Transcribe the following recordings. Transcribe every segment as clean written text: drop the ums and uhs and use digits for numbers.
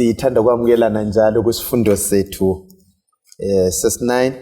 Sithanda kwamukelana njalo kusifundo sethu ses9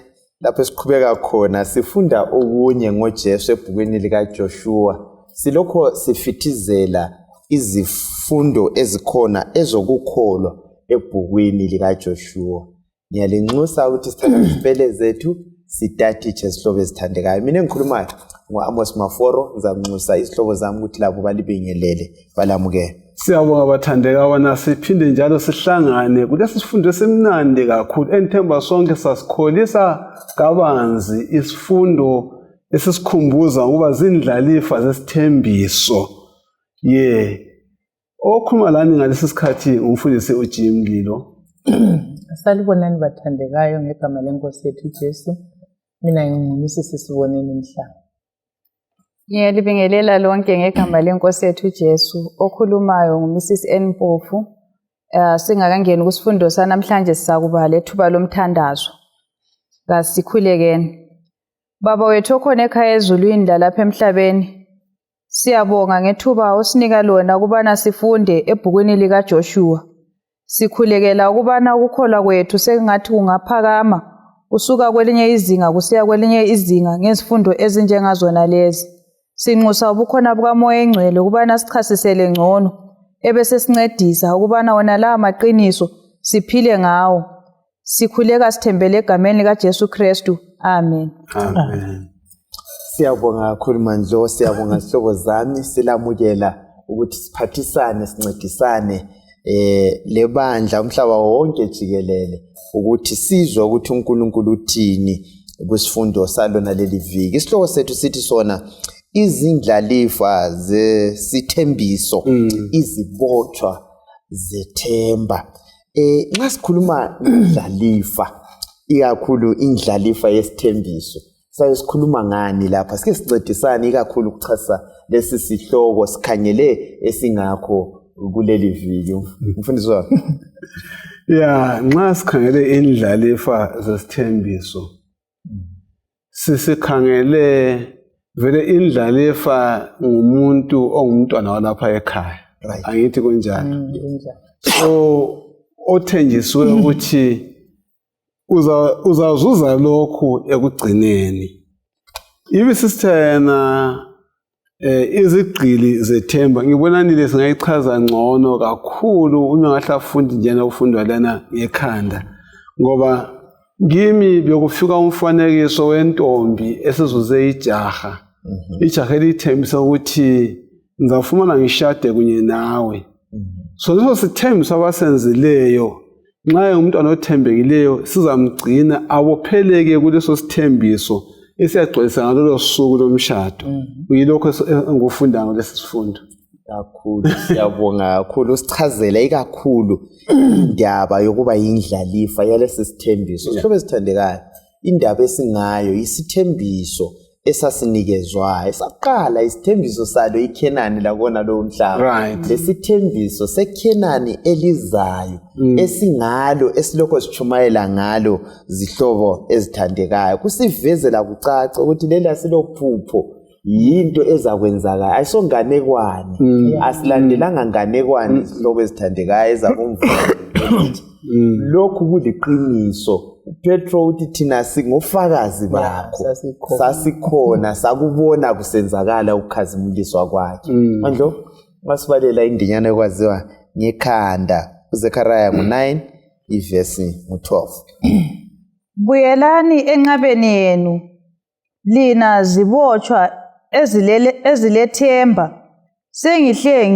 lapho siqhubeka khona sifunda okunye ngoJesu ebhukwini lika Joshua. Silokho sifithizela izifundo ezikhona ezokukholwa ebhukwini lika Joshua. Ngiyalinxusa ukuthi sithathe izipele zethu sitatiche izihlobo ezithandekayo. Mina engikhulumayo ngoAmos Maforo, ngizanxusa izihlobo zami ukuthi labo balibingelele balamukele. Siyabonga bathandeka wana siphinde njalo sihlangane kulesi sifundo esimnandi kakhulu enithemba sonke sasikholisa kabanzi isifundo esisikhumbuza ukuba zindlalifa zesithembiso. Okhuluma lani ngalesi sikhathi umfundisi uJim Mlilo. Salibonani bathandekayo ngegama lenkosi yethu Jesu. Mina ngingumsisi Siboneni Mhlanga. Ngiyalibingelela lonke ngegama lenkosi yethu Jesu. Okhulumayo nguMrs Mpofu. Singakangeni kusifundo sanamhlanje sizakuba lethuba lomthandazo. Kasikhulekeni. Baba wethu okhona ekhaya ezulwini lalapha emhlabeni, siyabonga ngethuba osinika lona ukubana sifunde ebhukwini lika Joshua. Sikhulekela ukubana ukukholwa kwethu sengathi kungaphakama usuka kwelinye izinga kusiya kwelinye izinga ngezifundo ezinjengazona lezi. Sinxusa ubukhona bukaMoya Engcwele ukubana sichasisele ngcono ebese sincedisa ukubana wona la maqiniso siphile ngawo. Sikhuleka sithembele egameni lika Jesu Kristu. Amen. Amen. Siyabonga kakhulu mandlo, siyabonga izihlobo zami, silamukela ukuthi siphathisane sincedisane lebandla umhlaba wonke jikelele ukuthi sizwe ukuthi uNkulunkulu uthini kusifundo salona leli viki. Isihloko sethu sithi sona izindlalifa zesithembiso, izibotshwa zethemba. Nxa sikhuluma indlalifa, ikakhulu indlalifa yesithembiso, sikhuluma ngani lapha? Sike sincedisane ikakhulu ukuchasa lesi sihloko sikhangele esingakho kuleli viki. Mfundisi wami. Nxa sikhangele indlalifa zesithembiso, sikhangele vele indlalifa ngumuntu ongumntwana walapha ekhaya. Angithi kunjani? So othenjisiwe ukuthi uzazuza lokhu ekugcineni. Ibi sisithena izigqili zethemba ngibonanile singayichaza ngcono kakhulu uma ngahlafundi njena ufundwa lana ngekhanda, ngoba kimi bekufika umfanekiso wentombi esizuze ijaha. Ijaha elithembisa ukuthi ngizafumana ngishade kunye nawe. So leso sithembiso abasenzileyo, nxa umntwana othembekileyo sizamgcina abopheleke kuleso sithembiso esiyagcwalisa ngalolo suku lomshado. Uyilokho engufunda ngolesi sifundo. Kakhulu siyabonga kakhulu usichazela ikakhulu indaba yokuba yindlalifa yalesi sithembiso. Ihlobo ezithandekayo, indaba esingayo isithembiso esasinikezwayo. Esaqala isithembiso salo iKhenani lakona lo umhlaba. Lesithembiso seKhenani elizayo esingalo esilokho sichumayela ngalo zihlobo ezithandekayo. Kusivezela kucaca ukuthi leli asilophupho yinto ezakwenzakala, ayisonganekwane. Asilandelanga nganekwane izihlobo ezithandekayo ezabomvulo. Lokhu kuliqiniso. Petro uthi thina singofakazi bakho, sasikhona sakubona kusenzakala ukukhazimuliswa kwakhe. Mandlo masibalela indinyana ekwaziwa ngekhanda uZekhariya 9 ivesi 12. Buyelani enqabeni yenu lina zibotshwa ezilethemba. Sengihle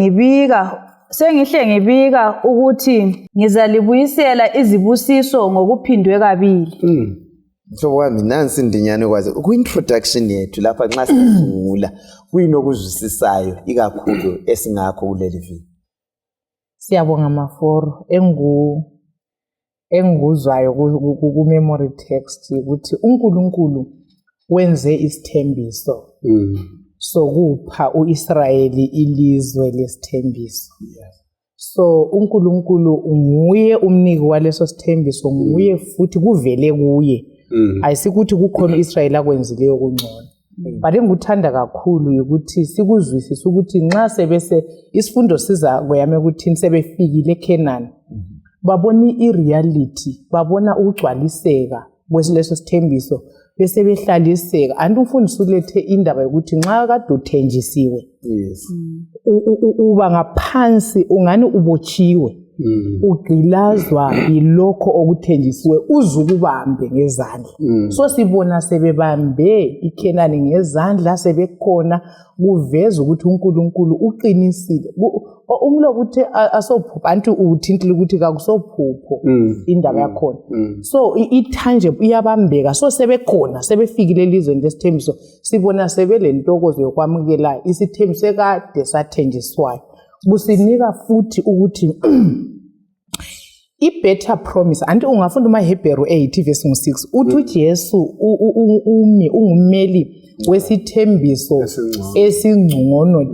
ngibika ukuthi ngizalibuyisela izibusiso ngokuphindwe kabili. Mhlobo wami nansi indinyana ekwazi ku-introduction yethu lapha nxa sivula kuyinokuzwisisayo ikakhulu esingakho kuleli viki. Siyabonga Maforo enguzwayo ku memory text ukuthi uNkulunkulu wenze isithembiso sokupha uIsrayeli ilizwe lesithembiso. So uNkulunkulu nguye umniki waleso sithembiso, nguye futhi kuvele kuye. Ayisikuthi kukhona uIsrayeli akwenzileyo kungcono. But engikuthanda kakhulu ukuthi sikuzwisise ukuthi nxa sebese isifundo siza kweyame ukuthi sebefikile eKhenani babona i-reality, babona ukugcwaliseka kwesileso sithembiso bese behlaliseka. Anti umfundisi ulethe indaba yokuthi nxa kade uthenjisiwe Yes. uba ngaphansi ungani ubotshiwe, ugqilazwa yilokho okuthenjisiwe uzukubambe ngezandla. So sibona sebebambe iKhenani ngezandla, sebekhona kuveza ukuthi uNkulunkulu uqinisile. Umlobo uthi asophupho, anti uthintile ukuthi kakusophupho indaba yakhona. So i-tangible iyabambeka, so sebekhona, sebefikile elizweni lesithembiso, sibona sebelentokozo yokwamukela isithembiso ekade sathenjiswayo. Kusinika futhi ukuthi i-better promise, anti ungafunda umaHebheru 8 verse 6 uthi uJesu ungumeli wesithembiso esingcono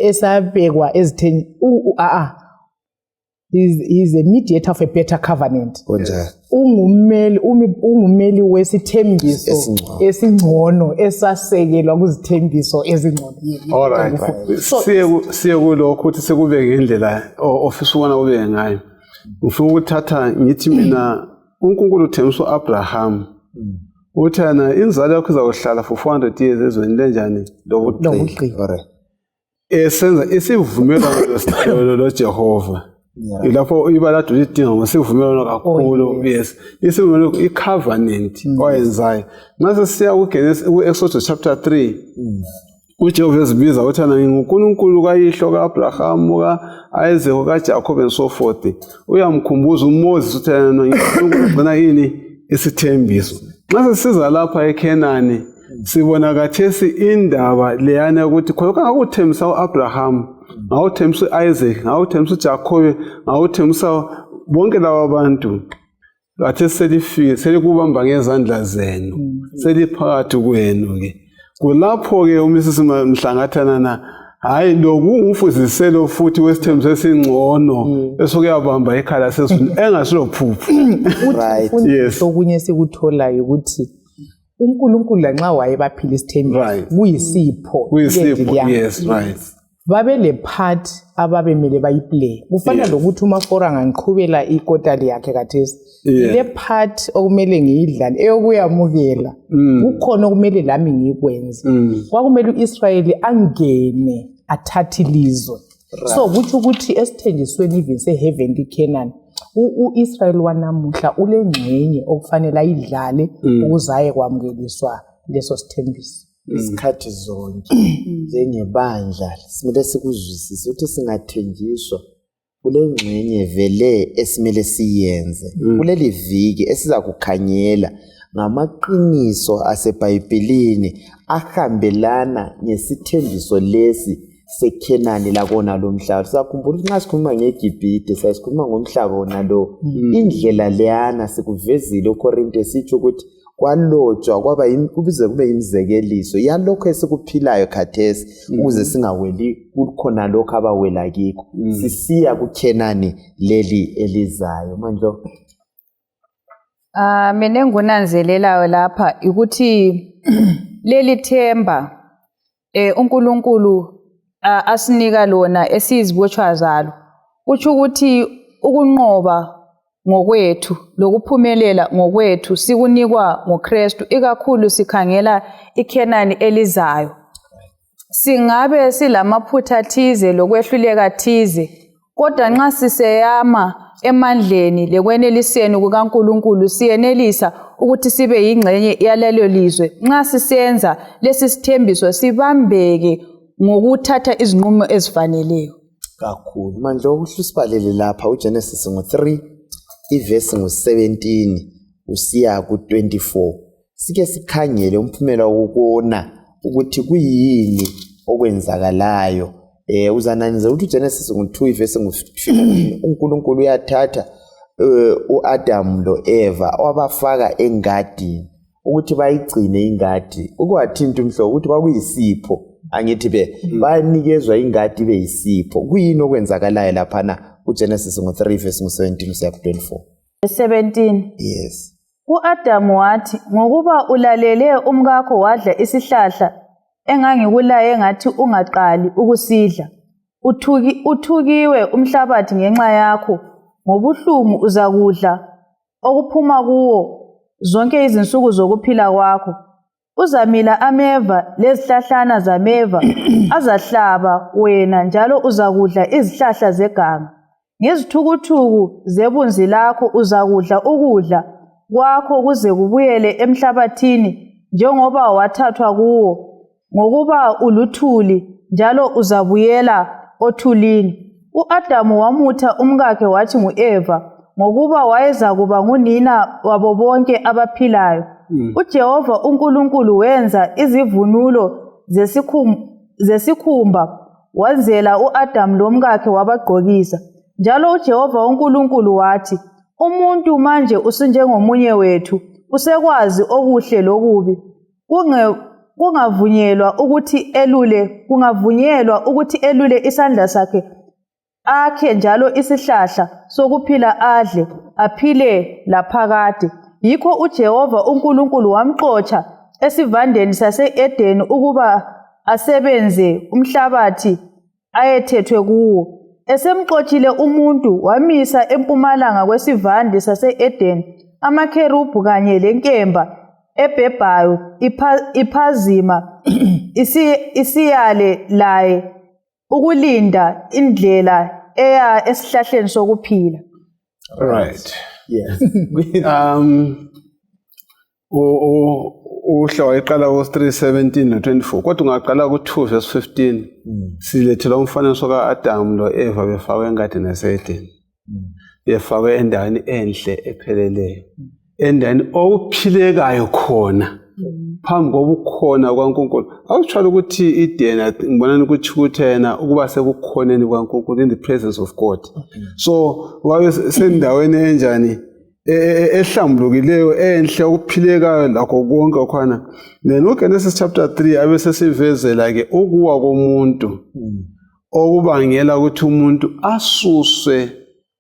esabekwa is a mediator of a better covenant. Ungumeli wesithembiso esingcono esasekelwa kuzithembiso ezingcono. Alright. Siye kulokho ukuthi sekube ngendlela ofisa ukubona kube ngayo. Ngifuna ukuthatha ngithi mina uNkulunkulu uthembisa uAbraham uthana inzalo yakho izakuhlala for 400 years ezweni lenjani lokuqi. Esenza isivumelwano noJehova. Ilapho ibalado lidinga ngosivumelwano kakhulu. Yes. Isivumelwano icovenant oyenzayo. Mase siya ku-Exodus chapter 3. uJehova ezibiza uthana nguNkulunkulu kayihlo kaAbraham kaIsaac kaJacob and so forth. Uyamkhumbuza uMoses uthana nguNkulunkulu ugcina yini isithembiso. Nxa sisiza lapha eKhenani sibona kathesi indaba leyana ukuthi khona ngakuthembisa uAbraham, ngawuthembisa uIsaac, ngawuthembisa uJacob, ngawuthembisa bonke laba bantu. Kathesi selifike selikubamba ngezandla zenu, seliphakathi kwenu ke. Kulapho ke uMrs Mhlangathana na hayi lokungufuziselo futhi wesithembiso esingcono esokuyabamba ekhala sesizwe engasilophupho. Right. Yes. Okunye sikutholayo ukuthi uNkulunkulu lanxa wayebaphila isithembiso kuyisipho. Yes, right. Babe le part ababemele bayiplay. Kufana lokuthi uMafora ngangiqhubela ikotali yakhe kathesi. Le part okumele ngiyidlale eyokuyamukela. Kukhona okumele lami ngikwenze. Kwakumele uIsrayeli angene athathe ilizwe. So kuthi ukuthi esithenjisweni even seheaven iKhenani uIsrayeli wanamuhla ulengxenye okufanele ayidlale ukuzaye kwamukeliswa leso sithembiso. Isikhathi zonke njengebandla simele sikuzwisise ukuthi singathenjiswa kule ngxenye vele esimele siyenze kuleli viki esiza kukhanyela ngamaqiniso aseBhayibhelini ahambelana nesithembiso lesi seKhenani lakona lo mhlaba. Sakhumbula nxa sikhuluma ngeGibhite sasikhuluma ngomhlaba wona lo indlela leyana sikuvezile uKorinte sitsho ukuthi kwalotshwa kwaba kubize kube imizekeliso yalokho esikuphilayo khathesi ukuze singaweli kukhona lokho abawela kikho sisiya kuKhenani leli elizayo manje. Mina engunanzelelayo lapha ukuthi leli themba uNkulunkulu asinika lona esizibotshwa zalo kuthi ukuthi ukunqoba ngokwethu lokuphumelela ngokwethu sikunikwa ngoKristu ikakhulu sikhangela iKhenani elizayo. Singabe silamaphutha thize lokwehluleka thize kodwa nxa siseyama emandleni lekweneliseni kukaNkulunkulu siyenelisa ukuthi sibe yingxenye yalelo lizwe. Nxa sisenza lesi sithembiso sibambeke ngokuthatha izinqumo ezifaneleyo kakhulu. Manje okuhlusibalele lapha uGenesis 3 iverse 17 usiya ku24 sike sikhangele umphumela wokubona ukuthi kuyini okwenzakalayo. Uzananiza ukuthi uGenesis 2 iverse 15 uNkulunkulu uyathatha uAdam lo Eva wabafaka engadini ukuthi bayigcine ingadi ukwathinta umhlobo ukuthi bakuyisipho angithi bayanikezwa ingadi beyisipho. Kuyini okwenzakalayo lapha uGenesis 3 verse 17 usiya ku24. 17. Yes. uAdamu wathi ngokuba ulalele umkakho wadla isihlahla engangikulaye ngathi ungaqali ukusidla uthukiwe umhlabathi ngenxa yakho ngobuhlungu uzakudla okuphuma kuwo zonke izinsuku zokuphila kwakho. Uzamila ameva lezihlahlana zameva azahlaba wena, njalo uzakudla izihlahla zeganga. Ngezithukuthuku zebunzi lakho uzakudla ukudla kwakho kuze kubuyele emhlabathini njengoba wathathwa kuwo, ngokuba uluthuli, njalo uzabuyela othulini. U-Adamu wamutha umkakhe wathi ngu-Eva, ngokuba wayezakuba ngunina wabo bonke abaphilayo. UJehova uNkulunkulu wenza izivunulo zesikhumba, wazela u-Adamu lomkakhe wabagqokisa. Njalo uJehova uNkulunkulu wathi, umuntu manje usunjengomunye wethu, usekwazi okuhle lokubi. Kungavunyelwa ukuthi elule isandla sakhe akhe njalo isihlahla sokuphila adle, aphile laphakade. Yikho uJehova uNkulunkulu wamxotsha esivandeni sase-Edeni ukuba asebenze umhlabathi ayethethwe kuwo. Esemxotshile umuntu, wamisa empumalanga kwesivande sase-Edeni amakherubhi kanye lenkemba ebhebhayo iphazima isiyale laye ukulinda indlela eya esihlahleni sokuphila. Right. Yes. Uhla wayeqala ku-3:17 no-24 kodwa ungaqala ku-2 verse 15 silethela umfanekiso ka-Adamu lo-Eva befakwe engadini yase-Edeni, befakwe endaweni enhle epheleleyo, endaweni okuphilekayo khona phambi kobukhona kwaNkulunkulu. Awuthwala ukuthi i-Eden ngibona ukuthi kuthena ukuba sekukhoneni kwaNkulunkulu, in the presence of God. So wabe sendaweni enjani ehlambulukileyo enhle okuphilekayo lakho konke khona. Then uGenesis chapter 3 abe sesivezela ke ukuwa komuntu okubangela ukuthi umuntu asuswe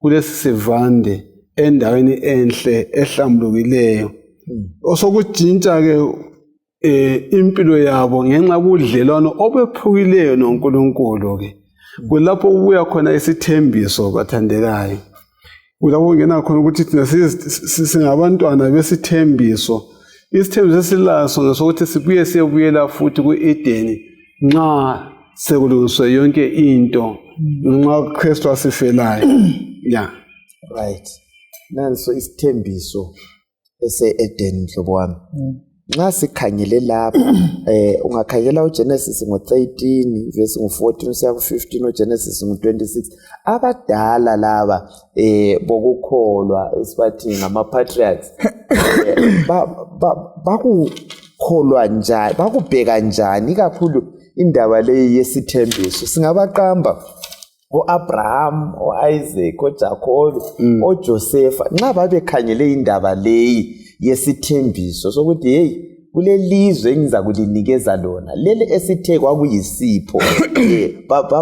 kulesi sivande endaweni enhle ehlambulukileyo. Osokujintsha ke impilo yabo ngenxa budlelwano obephukileyo noNkulunkulu ke. Kulapho kubuya khona isithembiso bathandekayo. Kulapho kungena khona ukuthi thina singabantwana besithembiso. Isithembiso esilaso ngesokuthi sibuye siyebuyela futhi ku-Edeni nxa sekulungiswe yonke into nxa uKristu asifelayo. Yeah. Right. Nanso isithembiso ese-Eden mhlobo wami. Nxa sikhangele lapha ungakhangela uGenesis ngo-13 verse ngo-14 usiya ku-15, uGenesis ngo-26, abadala laba bokukholwa esibathi ngama-patriarchs bakukholwa njani, bakubheka njani kakhulu indaba leyi yesithembiso. Singabaqamba o-Abraham, o-Isaac, o-Jacob, o-Joseph, nxa babekhangele indaba leyi yesithembiso sokuthi hey, kule lizwe engiza kulinikeza lona, leli esithe kwakuyisipho,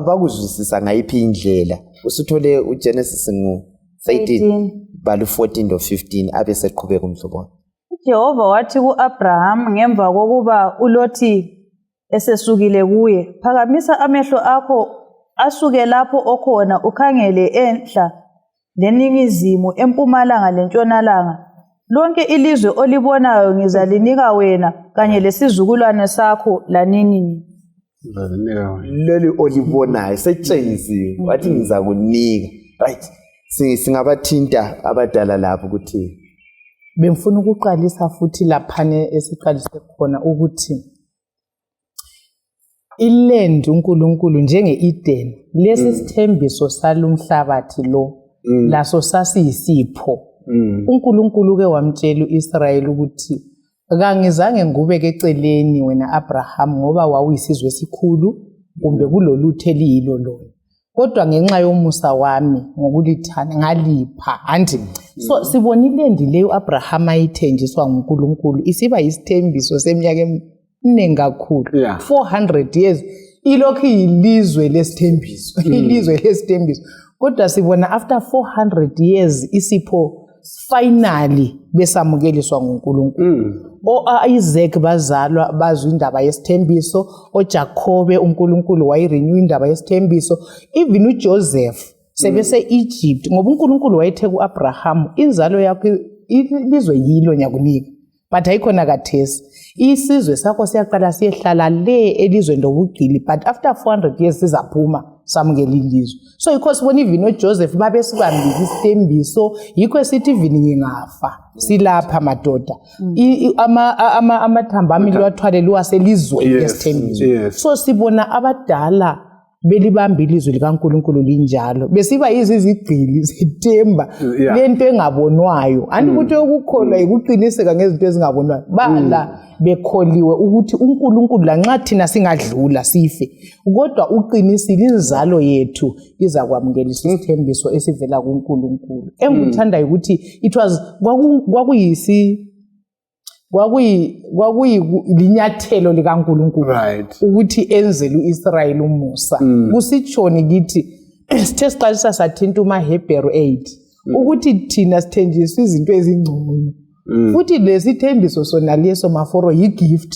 bakuzwisisa ngayiphi indlela. Usithole uGenesis ngo-13 balo 14 lo 15 abe seqhubeka umhlobo. uJehova wathi ku-Abraham ngemva kokuba uLothi esesukile kuye, phakamisa amehlo akho asuke lapho okhona ukhangele enhla leningizimu, empumalanga lentshonalanga. Lonke ilizwe olibonayo ngizalinika wena kanye lesizukulwane sakho lanini. Leli olibonayo setshengisiwe wathi ngizakunika. Right. Singabathinta abadala lapho ukuthi bemfuna ukuqalisa futhi laphane esiqalise khona ukuthi iland uNkulunkulu njenge-Eden, lesi sithembiso salumhlabathi lo laso sasiyisipho. uNkulunkulu ke wamtshela uIsrayeli ukuthi kangizange ngubeke eceleni wena Abraham ngoba wawuyisizwe esikhulu kumbe kulolutho eliyilo lona, kodwa ngenxa yomusa wami ngokulithanda ngalipha andi. So sibonile ndileyo uAbraham ayithenjiswa nguNkulunkulu isiba isithembiso seminyaka eminingi kakhulu, 400 years ilokhu yilizwe lesithembiso, ilizwe lesithembiso. Kodwa sibona after 400 years isipho finally besamukeliswa nguNkulunkulu. O-Isaac bazalwa bazwa indaba yesithembiso, oJacobe uNkulunkulu wayirenew indaba yesithembiso, even uJoseph sebese Egypt ngoba uNkulunkulu wayethe kuAbraham inzalo yakho ilizwe yilo nyakunika but ayikhona kathesi isizwe sakho siyaqala siyehlala le elizweni lobugqili but after 400 years sizaphuma samukela ilizwe so yikho sibona even uJoseph babesibambile isithembiso yikho esithi even ngingafa silapha madoda amathamba ami lwathwale luwaselizweni lesithembiso so sibona abadala belibamba ilizwe likaNkulunkulu linjalo besiba izizigqili sithemba lento engabonwayo andikuthi ukukholwa ikuqiniseka ngezinto ezingabonwayo bala bekholiwe ukuthi uNkulunkulu lanxa thina singadlula sife kodwa uqinisile inzalo yethu izakwamukela isithembiso esivela kuNkulunkulu engikuthanda ukuthi it was kwakuyilinyathelo likaNkulunkulu ukuthi enzele uIsrayeli umusa kusitshoni kithi sithe siqalisa sathinta umaHebheru 8 ukuthi thina sithenjiswa izinto ezingcono futhi lesithembiso sona leso maforo yigift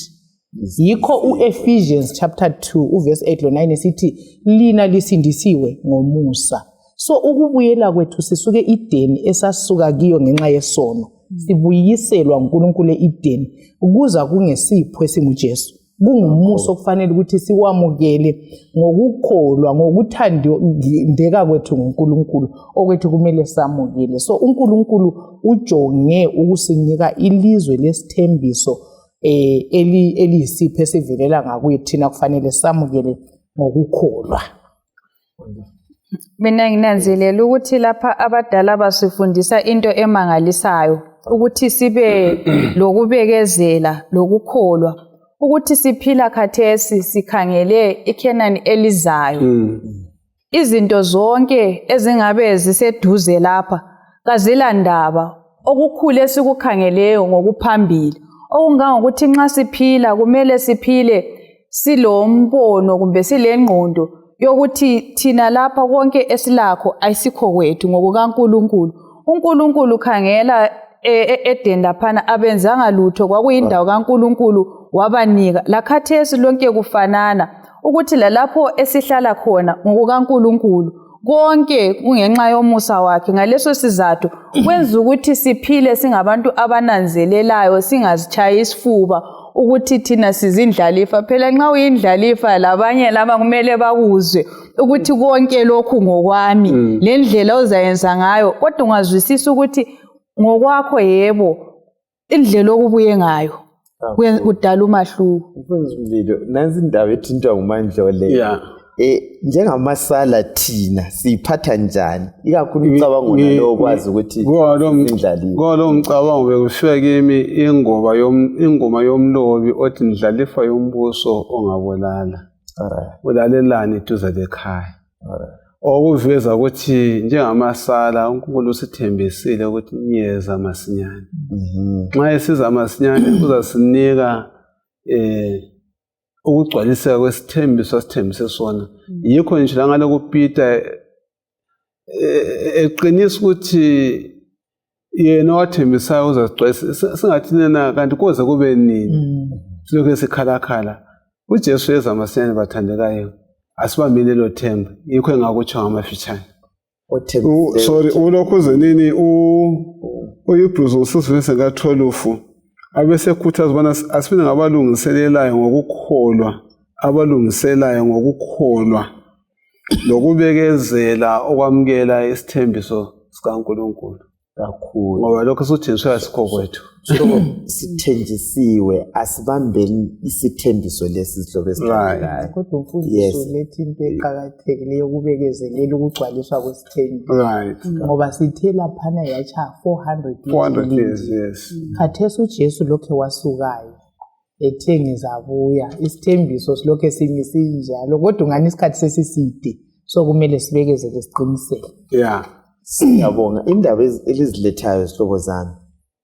yikho uEphesians chapter 2 uverse 8 lo 9 sithi lina lisindisiwe ngomusa so ukubuyela kwethu sisuke iDeni esasuka kiyo ngenxa yesono sibuyiselwa uNkulunkulu eEden ukuza kungesipho esinguJesu kungumuso okufanele ukuthi siwamukele ngokukholwa ngokuthandeka kwethu nguNkulunkulu okwethu kumele samukele so uNkulunkulu ujonge ukusinika ilizwe lesithembiso eliyisipho esivelela ngakuye thina kufanele samukele ngokukholwa mina nginanzelela ukuthi lapha abadala basifundisa into emangalisayo ukuthi sibe lokubekezela lokukholwa ukuthi siphila khathesi sikhangele iKenani elizayo izinto zonke ezingabe ziseduze lapha kazilandaba okukhulu esikukhangeleyo ngokuphambili okungangokuthi nxa siphila kumele siphile silombono kumbe silengqondo yokuthi thina lapha konke esilakho ayisikho kwethu ngokukaNkulunkulu uNkulunkulu khangela eDeni laphana abenzanga lutho kwakuyindawo kaNkulunkulu wabanika lakhathesi lonke kufanana ukuthi lalapho esihlala khona ngokukaNkulunkulu konke kungenxa yomusa wakhe ngaleso sizathu kwenza ukuthi siphile singabantu abananzelelayo singazichayi isifuba ukuthi thina sizindlalifa phela nxa uyindlalifa labanye laba kumele bakuzwe ukuthi konke lokhu ngokwami lendlela ozayenza ngayo kodwa ungazwisisa ukuthi ngokwakho yebo indlela okubuye ngayo kudala umahluko mfundisi nansi indaba ethintwa nguMandlole njengamasala thina siyiphatha njani ikakhulu ucabango nalo okwazi ukuthi indlalifa kwalo mcabango bekufika kimi ingoma yomlobi othi indlalifa yombuso ongabulala ulalelani duze lekhaya okuveza ukuthi njengamasala uNkulunkulu usithembisile ukuthi niyeza masinyane nxa esiza masinyane uzasinika ukugcwaliseka kwesithembiso asithembise sona yikho nje la ngale kuPeter eqinisa ukuthi yena wathembisayo uzazigcwalisa singathina kanti koze kube nini silokho esikhalakhala uJesu yeza masinyane bathandekayo asibambile lo themba yikho engakutsho ngamafitshane sorry ulokhu zenini uHebrews usivese ka12 abesekhuthaza bona asifune ngabalungiselelayo ngokukholwa lokubekezela okwamukela isithembiso sikaNkulunkulu kakhulu ngoba lokho sithenjiswa asikho kwethu so sithenjisiwe asibambeni isithembiso lesi sihlobo esithandekayo kodwa umfundiso lethi into eqhakathekileyo ukubekezelela ukugcwaliswa kwesithembiso ngoba sithe laphana yacha 400 years yes khathesi uJesu lokho wasukayo ethe ngizabuya isithembiso silokho sinjalo kodwa ungani isikhathi sesiside so kumele sibekezele siqinisele siyabonga indaba elizilethayo zihlobo zami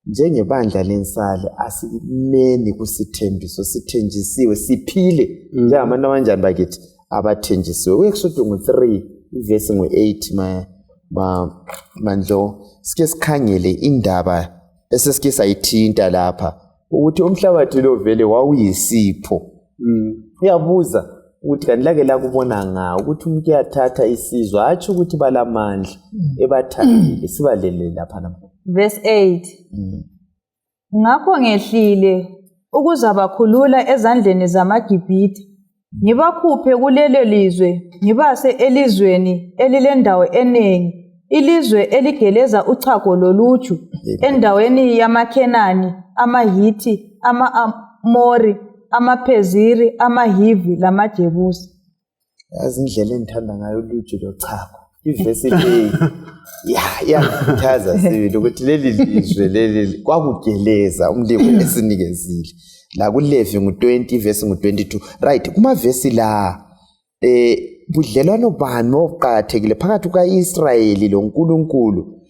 njengebandla lensale asimeni kusithembiso sithenjisiwe siphile njengabantu abanjani bakithi abathenjisiwe kuExodus 3 ivesi ngo8 Mandlo sike sikhangele indaba esesike sayithinta lapha ukuthi umhlabathi lo vele wawuyisipho uyabuza ukuthi kanti lake lakubona ngawo ukuthi umuntu uyathatha isizwe hatsho ukuthi balamandla ebathandile sibalele lapha lapha. Verse 8. Ngakho ngehlile ukuzabakhulula ezandleni zamaGibhithe, ngibakhuphe kulelo lizwe, ngibase elizweni elilendawo enengi, ilizwe eligeleza uchago loluju, endaweni yamaKhenani, amaHithi, ama-Amori, amaPheziri, amaHivi lamaJebusi. Yazi indlela engithanda ngayo uluju lochago. Ivesi leyi yakhuthaza sibili ukuthi leli lizwe leli kwakugeleza umlimo esinikezile. La kuLevi ngu20 verse ngu22. Right, kuma verse la budlelwano bani obuqathekile phakathi kukaIsrayeli loNkulunkulu?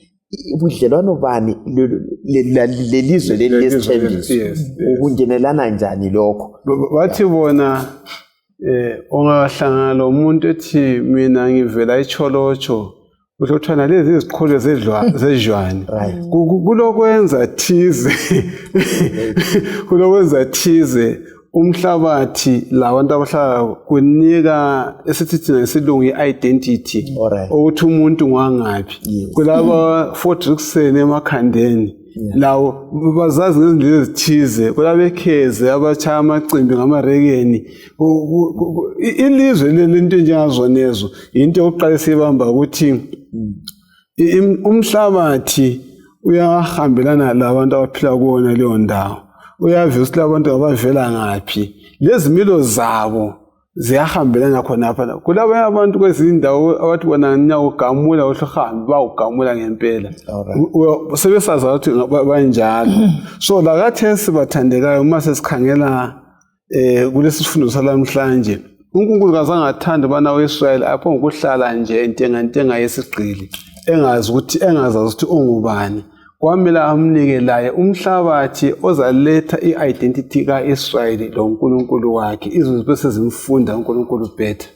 Ubudlelwano bani lelizwe leli lesithembiso? Ukungenelana njani lokho? Bathi bona ongahlangana lomuntu ethi mina ngivela eCholocho uthothana lezi iziqholo zedlwane kulokwenza thize umhlabathi labantu abahlala kunika esithi thina isilungu i-identity ukuthi umuntu ngwangaphi. Kulaba Fordrickson emakhandeni lawo bazazi ngezindlela ezithize, kulabekheze abachaya amacimbi ngamarekeni. Ilizwe lento njengazonezo into yokuqala sibamba ukuthi umhlabathi uyahambelana labantu abaphila kuwona leyo ndawo, uyavisa labantu abavela ngaphi, lezimilo zabo ziyahambelana khonapha. Kulabanye abantu kwezindawo abathi bona nyawogamula ohlohambi bawugamula ngempela, sebesazi ukuthi banjalo. So lakathesi bathandekayo uma sesikhangela kulesi sifundo salamhlanje, uNkulunkulu kazangathanda bana weIsrael apho ngokuhlala nje ntenga yesigqili engazazi ukuthi ungubani. Kwamele amnike laye umhlabathi ozaletha i-identity kaIsrayeli loNkulunkulu wakhe, izwe bese zimfunda uNkulunkulu better.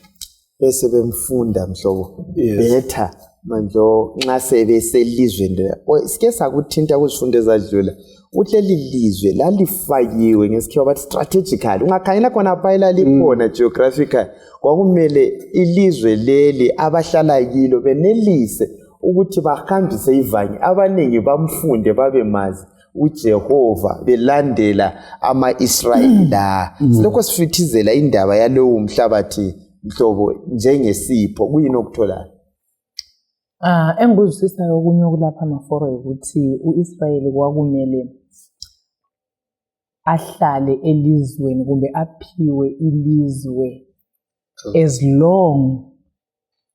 Bese bemfunda mhlobo better manje nxa sebeselizweni. Sike sakuthinta kuzifundo ezadlula ukuthi leli lizwe lalifakiwe ngesikhiwa bathi strategically, ungakhangela khona phayela likhona geographical. Kwakumele ilizwe leli abahlala kilo benelise ukuthi bahambise ivanye abaningi bamfunde babemazi uJehova belandela ama-Israyeli la. Silokho sifithizela indaba yalowo umhlabathi mhlobo njengesipho kuyini okutholayo? Engikuzwisisayo okunye okulapha amaforo ukuthi uIsrayeli kwakumele ahlale elizweni kumbe aphiwe ilizwe as long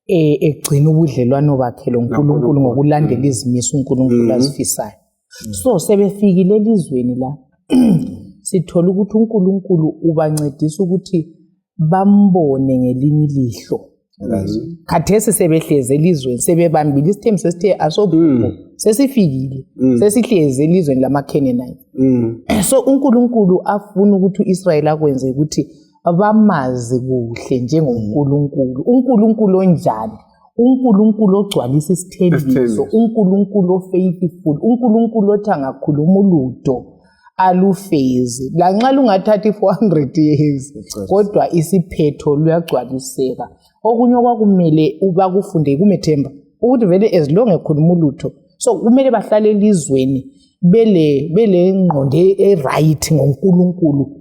egcina ubudlelwano bakhe loNkulunkulu ngokulandela izimiso uNkulunkulu azifisayo. So sebefikile elizweni la sithola ukuthi uNkulunkulu ubancedisa ukuthi bambone ngelinye ilihlo. Khathesi sebehleze elizweni, sebebambile isithembu sesithe asobukho, sesifikile, sesihleze elizweni lamaKhenani. So uNkulunkulu afuna ukuthi uIsrayeli akwenze ukuthi bamazi kuhle njengoNkulunkulu, uNkulunkulu onjani, uNkulunkulu ogcwalisa isithembiso, uNkulunkulu ofaithful, uNkulunkulu othi angakhuluma ulutho alufeze lanxa lungathathi 400 years kodwa isiphetho luyagcwaliseka. Okunye okwakumele ubakufunde kumethemba ukuthi vele as long ekhuluma ulutho, so kumele bahlale elizweni bele ngqondo right ngoNkulunkulu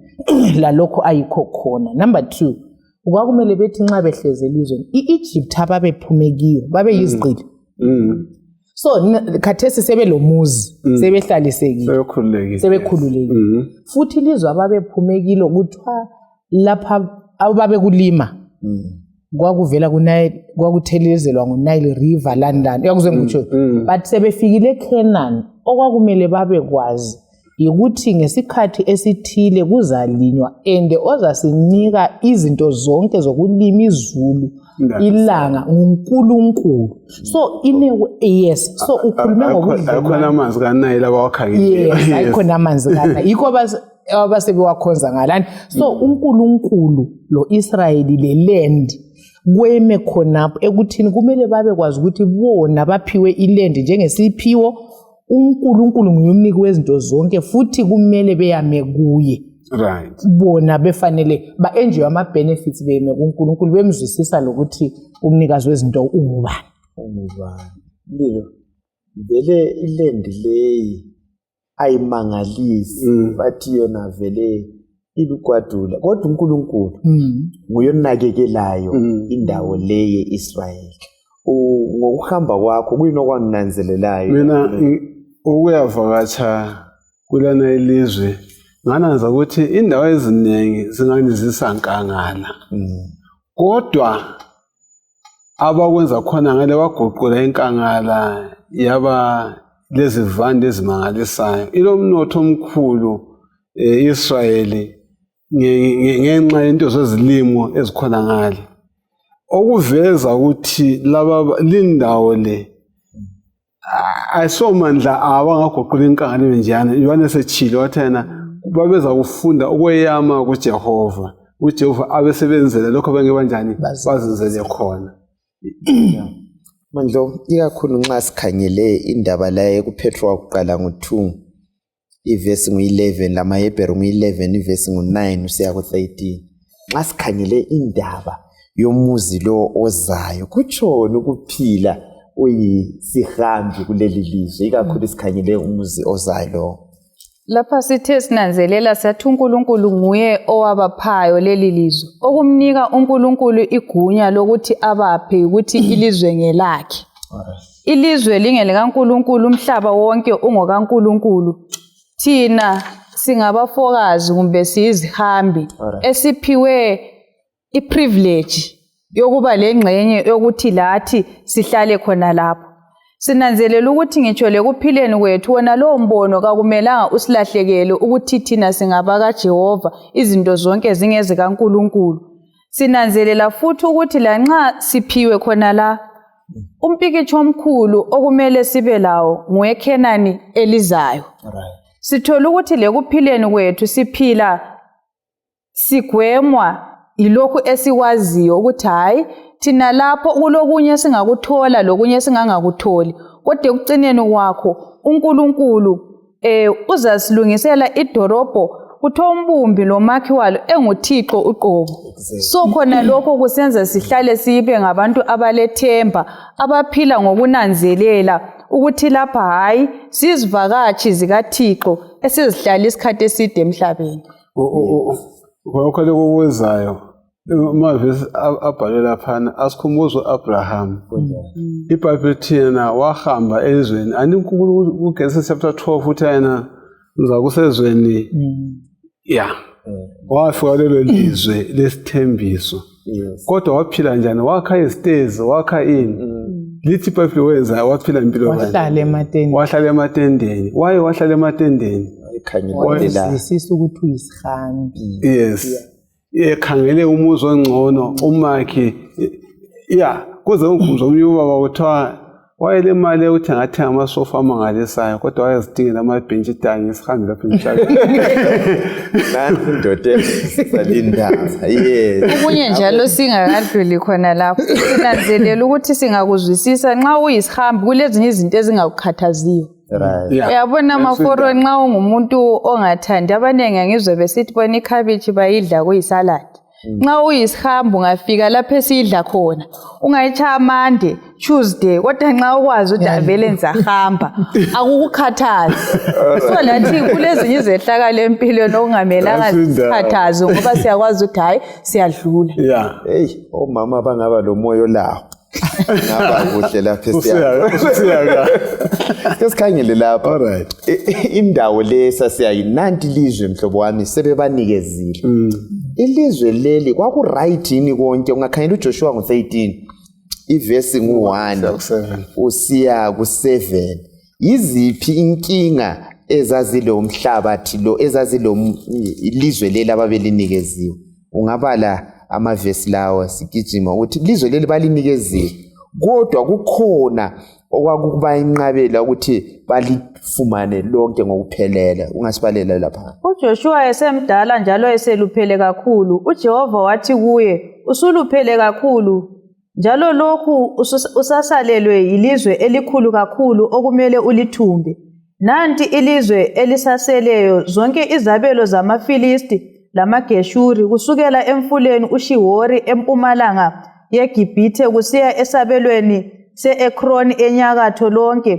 lalokho ayikho khona. Number 2, kwakumele bethi nxa behleze elizweni iEgypt ababephume kiyo babe yizigqili. So khathesi sebelomuzi, sebehlalisekile, sebekhululekile. Futhi ilizwe ababephume kilo kuthiwa lapha ababe kulima kwakuvela kuNile, kwakuthelezelwa nguNile River London, yakuzwe ngikutsho. But sebefikile eCanaan okwakumele babekwazi ukuthi ngesikhathi esithile kuzalinywa and ozasinika izinto zonke zokulima izulu ilanga nguNkulunkulu. So yes, so ukhulume ngokudla akhona amanzi kaNile abawakhangile. Yes, akhona amanzi kaNile yikho abasebewakhonza ngalana. So uNkulunkulu lo Israyeli le land kweme khonapho ekuthini kumele babekwazi ukuthi bona baphiwe iland njengesiphiwo. uNkulunkulu nguyumniki wezinto zonke futhi kumele beyame kuye. Right. bona befanele ba-enjoy ama-benefits beme kuNkulunkulu bemzwisisa lokuthi umnikazi wezinto ungubani. Lilo vele ilendi leyi ayimangalisi bathi yona vele ilugwadula kodwa uNkulunkulu nguye onakekelayo indawo le ye-Israyeli. Ngokuhamba kwakho kuyini okwananzelelayo? Mina ukuyavakatsha kulana ilizwe ngananza ukuthi indawo eziningi zingani zisankangala. Kodwa abakwenza khona ngale baguqula inkangala yaba lezi vande ezimangalisayo. Ilomnotho omkhulu Israyeli ngenxa yento zezilimo ezikhona ngale. Okuveza ukuthi laba lindawo le ayisomandla abangaguqula inkangala enjana. Yohane sechilo wathi yena babeza kufunda ukweyama kuJehova. uJehova abesebenzele lokho bengebanjani bazenzele khona. Mandlo ikakhulu nxa sikhangele indaba la ekuPetro wakuqala ngo2 ivesi ngu11 lamaHebheru ngu11 ivesi ngu9 usiya ku13. Nxa sikhangele indaba yomuzi lo ozayo kutshona ukuphila uyisihambi kuleli lizwe ikakhulu sikhangele umuzi ozayo lo. Lapha sithe sinanzelela sathi uNkulunkulu nguye owabaphayo leli lizwe. Okumnika uNkulunkulu igunya lokuthi abaphe ukuthi ilizwe ngelakhe. Ilizwe lingelikaNkulunkulu, umhlaba wonke ungokaNkulunkulu. Thina singabafokazi kumbe siyizihambi esiphiwe iprivilege yokuba lengxenye yokuthi lathi sihlale khona lapho. Sinanzelela ukuthi ngitsho lekuphileni kwethu wona lo mbono kakumelanga usilahlekele ukuthi thina singabaka Jehova izinto zonke zingeze kaNkulunkulu. Sinanzelela futhi ukuthi lanxa siphiwe khona la umpikitsho omkhulu okumele sibe lawo nguweKhenani elizayo. Sithola ukuthi lekuphileni kwethu siphila sigwemwa ilokhu esikwaziyo ukuthi hayi thina lapho kulokunye singakuthola lokunye singangakutholi. Kodwa ekucineni kwakho uNkulunkulu uzasilungisela idorobho kuthiwa umbumbi lomakhi walo enguThixo uqobo. So khona lokho kusenza sihlale sibe ngabantu abalethemba abaphila ngokunanzelela ukuthi lapha hayi sizivakatshi zikaThixo esizihlala isikhathi eside emhlabeni. Lokho lokuzayo amavesi abhalela phana asikhumbuza uAbraham. iBhayibheli thina wahamba ezweni ani uNkulunkulu kuGenesis chapter 12 uthi yena ngiza kusezweni wafika lelo lizwe lesithembiso. Kodwa waphila njani? Wakha izitezi, wakha ini? Lithi iBhayibheli wenza waphila impilo wahlala ematendeni. Waye wahlala ematendeni wayezwisisa ukuthi uyisihambi. Yes. Ekhangele umuzi ongcono umakhi kuze unkhumbuzo omnye ubaba kuthiwa wayele mali ukuthi angathenga amasofa amangalisayo kodwa wayezidingela amabhentshi itangi isihambi lapha emhlabeni. Nansi indoda salindaba. Okunye njalo singakadluli khona lapho sinanzelela ukuthi singakuzwisisa nxa uyisihambi kulezinye izinto ezingakukhathaziyo. Uyabona amaforo nxa ungumuntu ongathandi abanengi angizwe besithi bona ikhabishi bayidla kuyisalad. Nxa uyisihambi ungafika lapho esidla khona ungayitshaya Monday, Tuesday kodwa nxa ukwazi ukuthi avele nizahamba akukukhathazi. So lathi kulezinye izehlakalo empilweni okungamelanga zikhathaze ngoba siyakwazi ukuthi hayi siyadlula. Hey omama bangaba lo moyo lawo. Ngaba kuhle lapha siyaka. Sikhangele lapha. Indawo lesa siyayinanti ilizwe mhlobo wami sebebanikezile. Ilizwe leli kwaku right yini konke ungakhangela uJoshua ngo13 ivesi ngu1 usiya ku7. Yiziphi inkinga ezazilo umhlabathi lo ezazilo ilizwe leli ababelinikeziwe? Ungabala amavesi lawa sigijima ukuthi ilizwe leli balinikeziwe kodwa kukhona okwakuba inqabela ukuthi balifumane lonke ngokuphelela. Ungasibalela lapha. uJoshua esemdala njalo eseluphele kakhulu. uJehova wathi kuye, usuluphele kakhulu njalo lokhu usasalelwe yilizwe elikhulu kakhulu okumele ulithumbe. Nanti ilizwe elisaseleyo zonke izabelo zamaFilisti lamaGeshuri kusukela emfuleni uShihori empumalanga yeGibhithe kusiya esabelweni se-Ekroni enyakatho lonke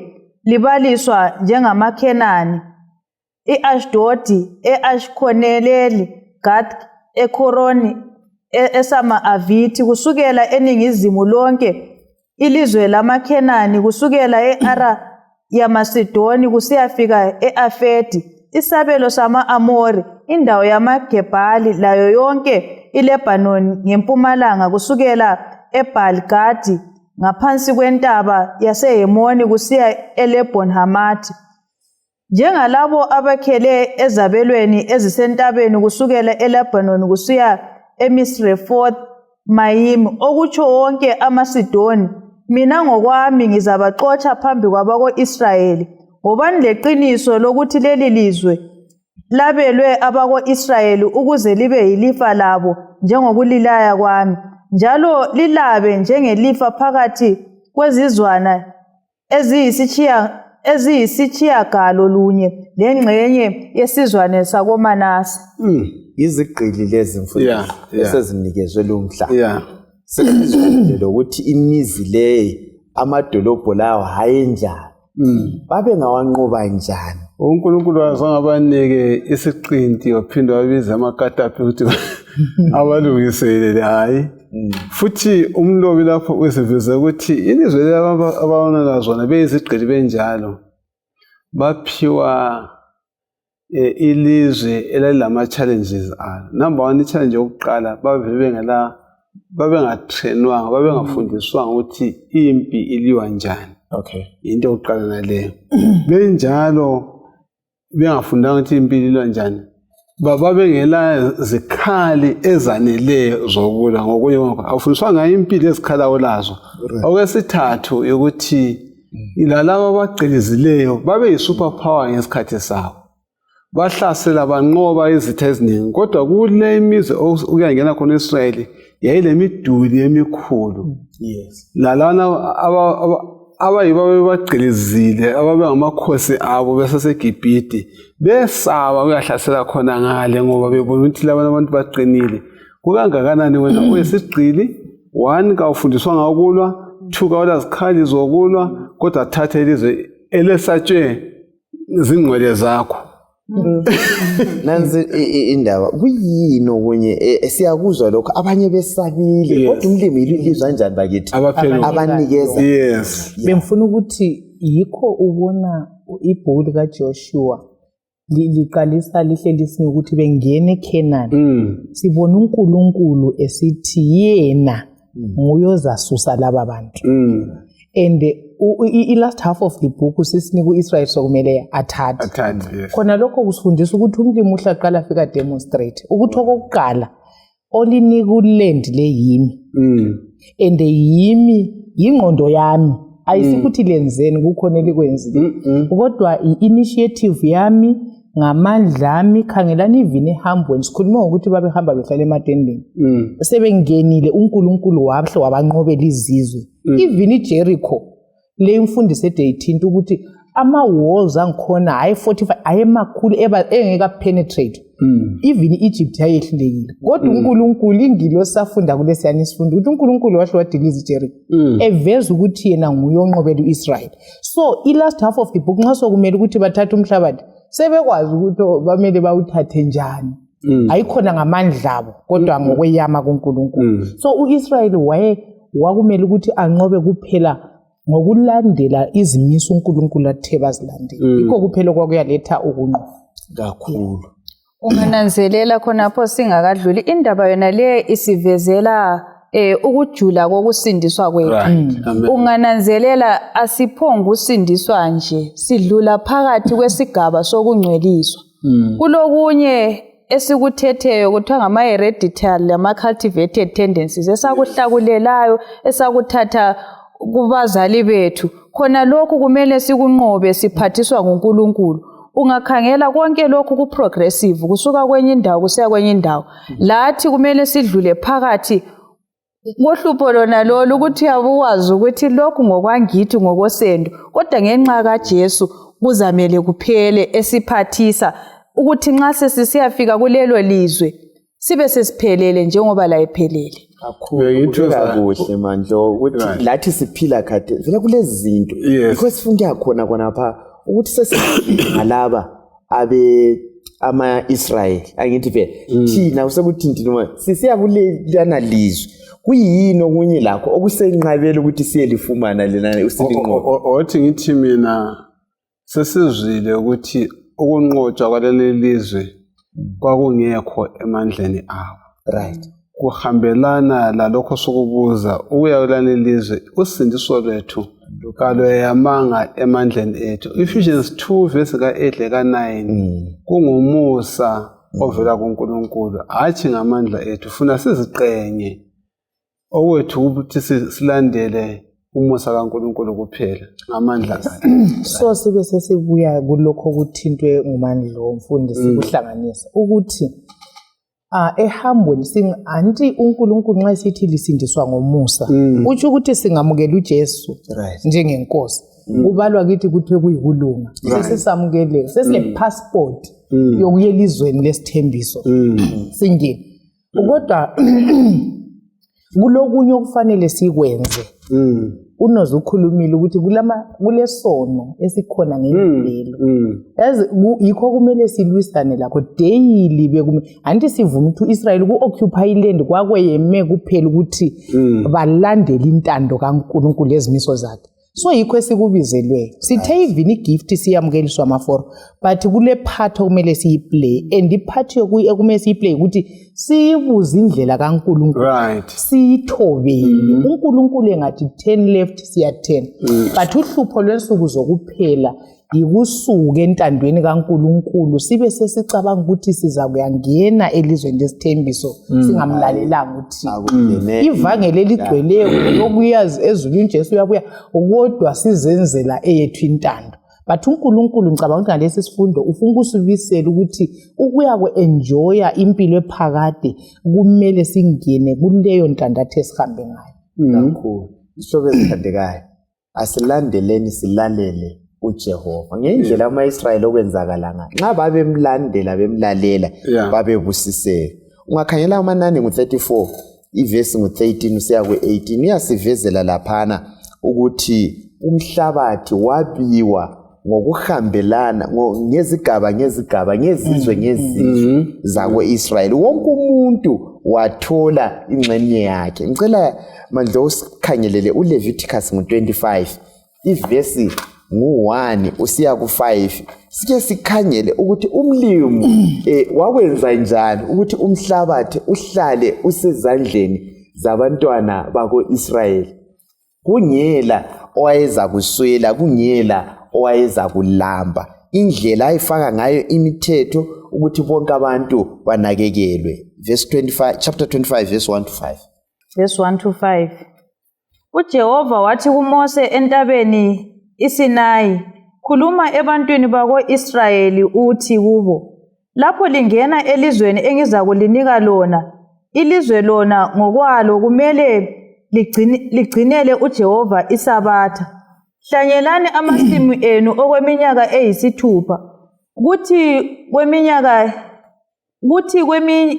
libaliswa njengamaKhenani. I-Ashdodi, e-Ashkhoneleli, Gath, eKhoroni, esama-Avithi kusukela eningizimu lonke ilizwe lamaKhenani kusukela e-Ara yamaSidoni kusiyafika e-Afedi, isabelo sama-Amori, indawo yamaGebhali layo yonke iLebanoni ngempumalanga kusukela eBhali-Gadi ngaphansi kwentaba yaseHemoni kusiya eLebhon Hamathi. Njengalabo abakhele ezabelweni ezisentabeni kusukela eLebanoni kusiya eMisrefoth Mayimi, okutsho wonke amaSidoni, mina ngokwami ngizabaxotsha phambi kwabako-Israyeli. Ngobani leqiniso lokuthi leli lizwe labelwe abako-Israyeli ukuze libe yilifa labo njengokulilaya kwami, njalo lilabe njengelifa phakathi kwezizwana eziyisitshiyagalolunye lengxenye yesizwane sakoManase. Izigqili lezi mfundisi esezinikezwe lo mhlaba. Sesizwile ukuthi imizi leyo amadolobho lawo hayenjani. Babengawanqoba njani? uNkulunkulu wazange abanike isiqinti waphinde wabiza amakatapi ukuthi abalungisele hayi. Futhi umlobi lapho usiveza ukuthi ilizwe labo ababona zona beyizigqili benjalo baphiwa ilizwe elalama challenges alo. Number 1 challenge yokuqala babengatrainwanga, babengafundiswanga ukuthi impi iliwa njani. Into yokuqala naleyo. Benjalo bengafundanga ukuthi impi iliwa njani. Babengela zikhali ezaneleyo zokulwa ngokunye awufundiswanga impilo ezikhala olazo. Okwesithathu ukuthi ilalabo abagcilizileyo babe yisuper power ngesikhathi sabo. Bahlasela banqoba izitha eziningi, kodwa kule imizi ukuyangena khona eIsrael yayile miduli emikhulu. Lalana abayibo bagcilizile ababengamakhosi abo besaseGibhithe besaba uyahlasela khona ngale ngoba bebona ukuthi laba abantu baqinile. Kukangakanani wena uyesigqili 1 kawufundiswanga ukulwa, 2 kawulazikhali zokulwa, kodwa thatha ilizwe elesatshwe zingcwele zakho. Nansi indaba kuyini okunye siyakuzwa lokho abanye besabile kodwa umlimi ilizwe kanjani bakithi abanikeza. Bemfuna ukuthi yikho ubona ibhuku likaJoshua liqalisa lihle lisini ukuthi bengene eKhenani. Sibona uNkulunkulu esithi yena nguye ozasusa laba bantu. And i-last half of the book usisinika uIsrael sokumele athathe. Khona lokho kusifundisa ukuthi umlimi uhle aqala afika demonstrate ukuthi okokuqala olinika uland le yimi. And yimi ingqondo yami ayisikuthi lenzeni kukhona elikwenzile. Kodwa i-initiative yami ngamandla ami khangelani even ehambweni sikhuluma ukuthi babehamba behlala ematendeni. Sebengenile uNkulunkulu wahle wabanqobela izizwe. Even iJericho le imfundiso ede18 ukuthi ama walls angikhona hayi 45 ayemakhulu engeka penetrate. Even Egypt yayehlulekile. Kodwa uNkulunkulu ingilo safunda kulesiyani isifundo ukuthi uNkulunkulu wahle wadiliza iJericho. Eveza ukuthi yena nguye onqobela uIsrael. So i-last half of the book nxa sokumele ukuthi bathathe umhlabathi sebekwazi ukuthi bamele bawuthathe njani. Ayikhona ngamandla abo kodwa ngokweyama kuNkulunkulu. So uIsrael wakumele ukuthi anqobe kuphela ngokulandela izimiso uNkulunkulu athe bazilandela. Ikho kuphela kwakuyaletha ukunqoba kakhulu. Ungananzelela khonapho singakadluli indaba yona le isivezela ukujula kokusindiswa kwethu. Ungananzelela asiphonga usindiswa nje, sidlula phakathi kwesigaba sokungcweliswa. Kulokunye esikuthetheyo kuthiwa ngama-hereditary lama-cultivated tendencies esakuhlakulelayo esakuthatha kubazali bethu. Khona lokhu kumele sikunqobe siphathiswa nguNkulunkulu. Ungakhangela konke lokhu ku-progressive kusuka kwenye indawo kusiya kwenye indawo. Lathi kumele sidlule phakathi Ngohlupho lona lolu ukuthi uyabukwazi ukuthi lokhu ngokwangithi ngokosendo kodwa ngenxa kaJesu kuzamele kuphele esiphathisa ukuthi nxa sesiyafika kulelo lizwe sibe sesiphelele njengoba la ephelele. Kakuhle mandlo ukuthi lathi siphila kade vele kulezi zinto because sifunda khona khonapha ukuthi sesingalaba ama-Israel angithi phela thina usekuthini noma sisiya kulelana lizwe kuyini okunye lakho okusenqabela ukuthi siyelifumana lena usilinqobo othi ngithi mina sesizwile ukuthi ukunqotshwa kwaleli lizwe kwakungekho emandleni abo right kuhambelana lalokho sokubuza ukuya kuleli lizwe usindiso lwethu kalweyamanga emandleni ethu. Ephesians 2 verse ka8 ka9 kungumusa ovela kuNkulunkulu hathi ngamandla ethu funa siziqenye owethu ukuthi silandele umusa kaNkulunkulu kuphela ngamandla akhe. So sibe sesibuya kulokho kuthintwe ngumandlo umfundisi kuhlanganisa ukuthi ehambweni anti uNkulunkulu nxa sithi lisindiswa ngomusa utsho ukuthi singamukela uJesu njengenkosi kubalwa kithi kuthiwe kuyikulunga sesisamukele sesile passport yokuya elizweni lesithembiso singene kodwa kulokunye okufanele sikwenze unoze ukhulumile ukuthi kulesono esikhona ngempilo yazi yikho kumele silwisane lakho daily anti sivuma ukuthi uIsrael ku-occupy iland kwakweyeme kuphela ukuthi balandele intando kaNkulunkulu ezimiso zakhe. So yikho esikubizelwe sithe even igift siyamukeliswa amaforo but kule part okumele siyiplay and ipart yokumele siyiplay ukuthi siyibuza indlela kaNkulunkulu siyithobele uNkulunkulu engathi 10 left siya 10 but uhlupho lwensuku zokuphela ikusuka entandweni kaNkulunkulu sibe sesicabanga ukuthi siza kuyangena elizweni lesithembiso singamlalelanga uthi ivangeli eligcweleyo lokuyazi ezulwini Jesu uyabuya kodwa sizenzela eyethu intando. But uNkulunkulu ngicabanga ukuthi ngalesi sifundo ufuna ukusibisela ukuthi ukuya ku-enjoya impilo ephakade kumele singene kuleyo ntandathu esihambe ngayo. Kakhulu ishobe ezithandekayo asilandeleni silalele uJehova ngendlela ama-Israyeli okwenzakala ngayo nxa babemlandela bemlalela babebusiseka. Ungakhangela amanani ngu-34 ivesi ngu-13 usiya ku-18 uyasivezela laphana ukuthi umhlabathi wabiwa ngokuhambelana ngezigaba ngezizwe zako-Israyeli wonke umuntu wathola ingxenye yakhe. Ngicela manje usikhangelele uLeviticus ngo-25 ivesi ngu-1 usiya ku-5 sike sikhangele ukuthi umlimu wakwenza njani ukuthi umhlabathi uhlale usezandleni zabantwana bako-Israyeli. Kungela owayeza kuswela kungela owayeza kulamba indlela ayifaka ngayo imithetho ukuthi bonke abantu banakekelwe. Verse 25 chapter 25 verse 1 to 5 verse 1 to 5 uJehova wathi kuMose entabeni iSinayi khuluma ebantwini bako-Israyeli uthi kubo lapho lingena elizweni engizakulinika lona ilizwe lona ngokwalo kumele ligcinele uJehova isabatha hlanyelani amasimu enu okweminyaka eyisithupha kuthi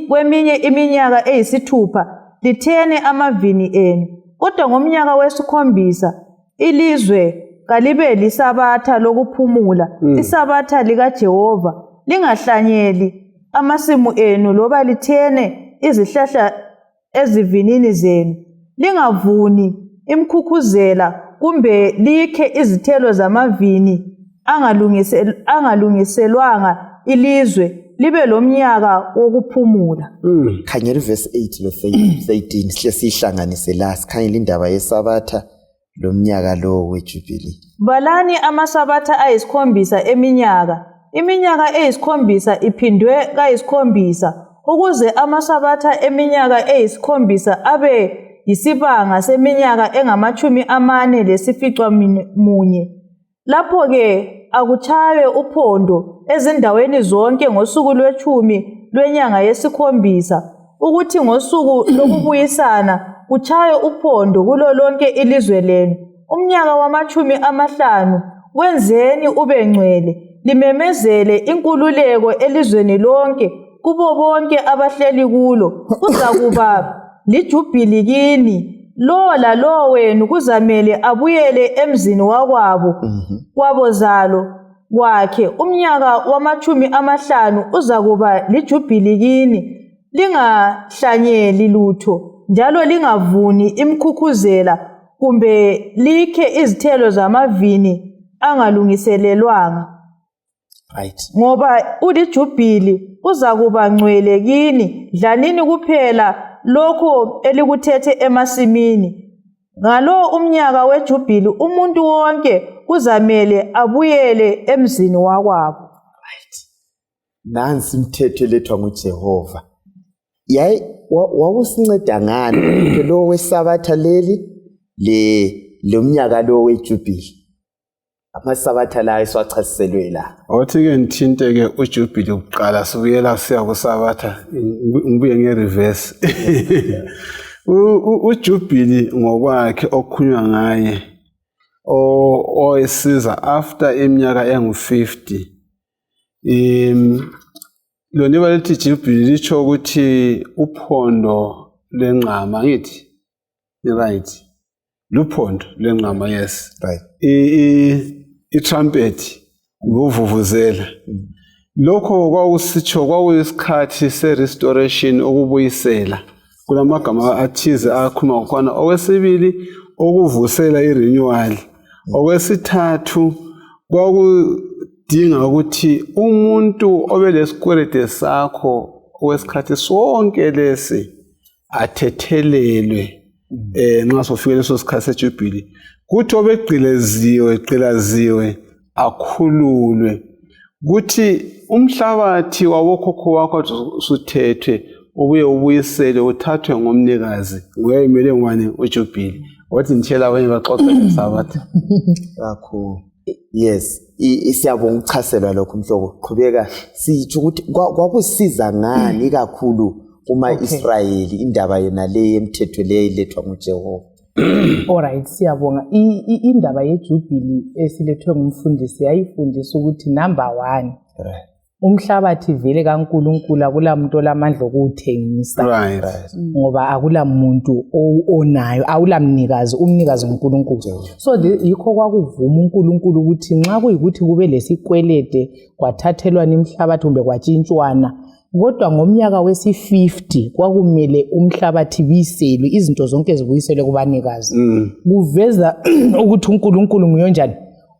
kweminye iminyaka eyisithupha lithene amavini enu kodwa ngomnyaka wesikhombisa ilizwe kalibe lisabatha lokuphumula isabatha likaJehova lingahlanyeli amasimu enu loba lithene izihlahla ezivinini zenu lingavuni imkhukhuzela kumbe likhe izithelo zamavini angalungiselwanga ilizwe libe lomnyaka wokuphumula. Khangela verse 8 lo 13 sihle sihlanganise la sikhangela indaba yesabatha lomnyaka lo wejubilee. Balani amasabatha ayisikhombisa iminyaka eyisikhombisa iphindwe kayisikhombisa ukuze amasabatha eminyaka eyisikhombisa abe yisibanga seminyaka engama-45. Lapho-ke akuchaywe uphondo ezindaweni zonke ngosuku lwe-10 lwenyanga yesikhombisa ukuthi ngosuku lokubuyisana kuchaye uphondo kulo lonke ilizwe lenu. Umnyaka wama-50 wenzeni ube ngcwele, limemezele inkululeko elizweni lonke kubo bonke abahleli kulo. Kuzakuba lijubhili kini. Lo lalo wenu kuzamele abuyele emzini wakwabo kwabozalo kwakhe. Umnyaka wama-50 uzakuba lijubhili kini. Lingahlanyeli lutho njalo lingavuni imkhukhuzela kumbe likhe izithelo zamavini angalungiselelwanga. Right. Ngoba ulijubhili uzakuba ngcwele kini. Dlanini kuphela lokho elikuthethe emasimini. Ngalo umnyaka wejubhili umuntu wonke kuzamele abuyele emzini wakwabo. Nansi imithetho elethwa nguJehova. Yayi wawusinceda ngani lo wesabatha leli lo mnyaka lo wejubhili? Amasabatha la esiwachasiselwe la. Awuthi ke nithinte ke ujubhili ukuqala sibuyela siya kusabatha ngibuye ngereverse. Ujubhili ngokwakhe okhunywa ngaye oyisiza after iminyaka engu-50. Lo niba lithi jubhili litsho ukuthi uphondo lwenqama ngithi. Right. Luphondo lwenqama, yes. Right. I-trumpet nguvuvuzela. Lokho kwakusitsho kwakuyisikhathi se-restoration okubuyisela. Kulamagama athize akhuluma ngokhona. Okwesibili okuvusela i-renewal. Okwesithathu kwakudinga ukuthi umuntu obelesikwelede sakho okwesikhathi sonke lesi athethelelwe nxa sofike leso sikhathi sejubhili. Kuthi obegqilaziwe akhululwe. Kuthi umhlabathi wabokhokho wakho suthethwe ubuye ubuyisele uthathwe ngomnikazi. Nguyayimele ngwane ujubhili. Wathi nitshela abanye baxoxe ngesabatha. Kakhulu. Yes, siyabonga ukuchaselwa lokho mhloko. Qhubeka sitsho ukuthi kwakusiza ngani kakhulu kuma-Israyeli indaba yona le yemthetho le ilethwa nguJehova. Alright, siyabonga. Indaba yejubhili esilethwe ngumfundisi yayifundisa ukuthi number 1, umhlabathi vele kaNkulunkulu akulamuntu olamandla okuwuthengisa. Right. Ngoba akulamuntu onayo, awulamnikazi, umnikazi nguNkulunkulu. So yikho kwakuvuma uNkulunkulu ukuthi nxa kuyikuthi kube lesikwelede kwathathelwa imhlabathi kumbe kwatshintshwana, kodwa ngomnyaka wesi-50 kwakumele umhlabathi biselwe, izinto zonke zibuyiselwe kubanikazi. Kuveza ukuthi uNkulunkulu nguye njani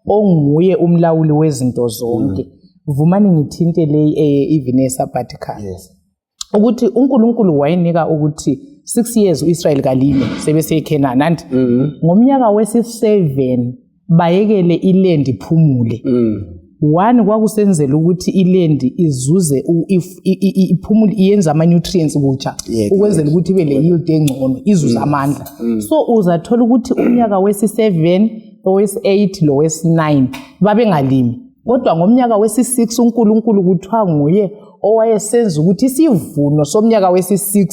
onguye umlawuli wezinto zonke. Vumani ngithinte le even eSabbatica. Yes. Ukuthi uNkulunkulu wayenika ukuthi 6 years uIsrael kalime sebese eKenani and ngomnyaka wesi-7 bayekele iland iphumule. 1 kwakusenzela ukuthi iland izuze iphumule iyenza ama nutrients kutsha ukwenzela ukuthi ibe le yield engcono izuza amandla. So uzathola ukuthi umnyaka wesi-7 owesi-8 lo wesi-9 babengalimi. Kodwa ngomnyaka wesi-6 uNkulunkulu kuthiwa nguye owayesenza ukuthi isivuno somnyaka wesi-6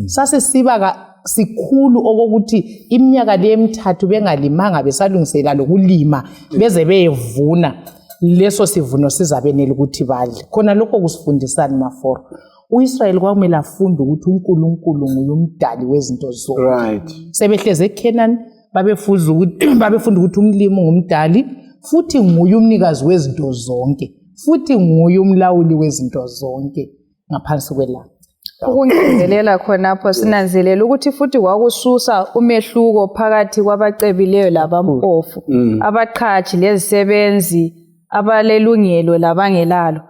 sasesiba sikhulu okokuthi iminyaka le emithathu bengalimanga besalungisela lokulima beze beyevuna leso sivuno sizabenela ukuthi badle. Khona lokho kusifundisana maforo. uIsrael kwakumele afunde ukuthi uNkulunkulu nguye umdali wezinto zonke. Right. Sebehleze eKenani babefunda ukuthi umlimi ngumdali futhi nguye umnikazi wezinto zonke, futhi nguye umlawuli wezinto zonke ngaphansi kwelanga. Ukungezelela khonapho sinanzelela ukuthi futhi kwakususa umehluko phakathi kwabacebileyo labampofu, abaqhathi lezisebenzi, abalelungelo labangelalo.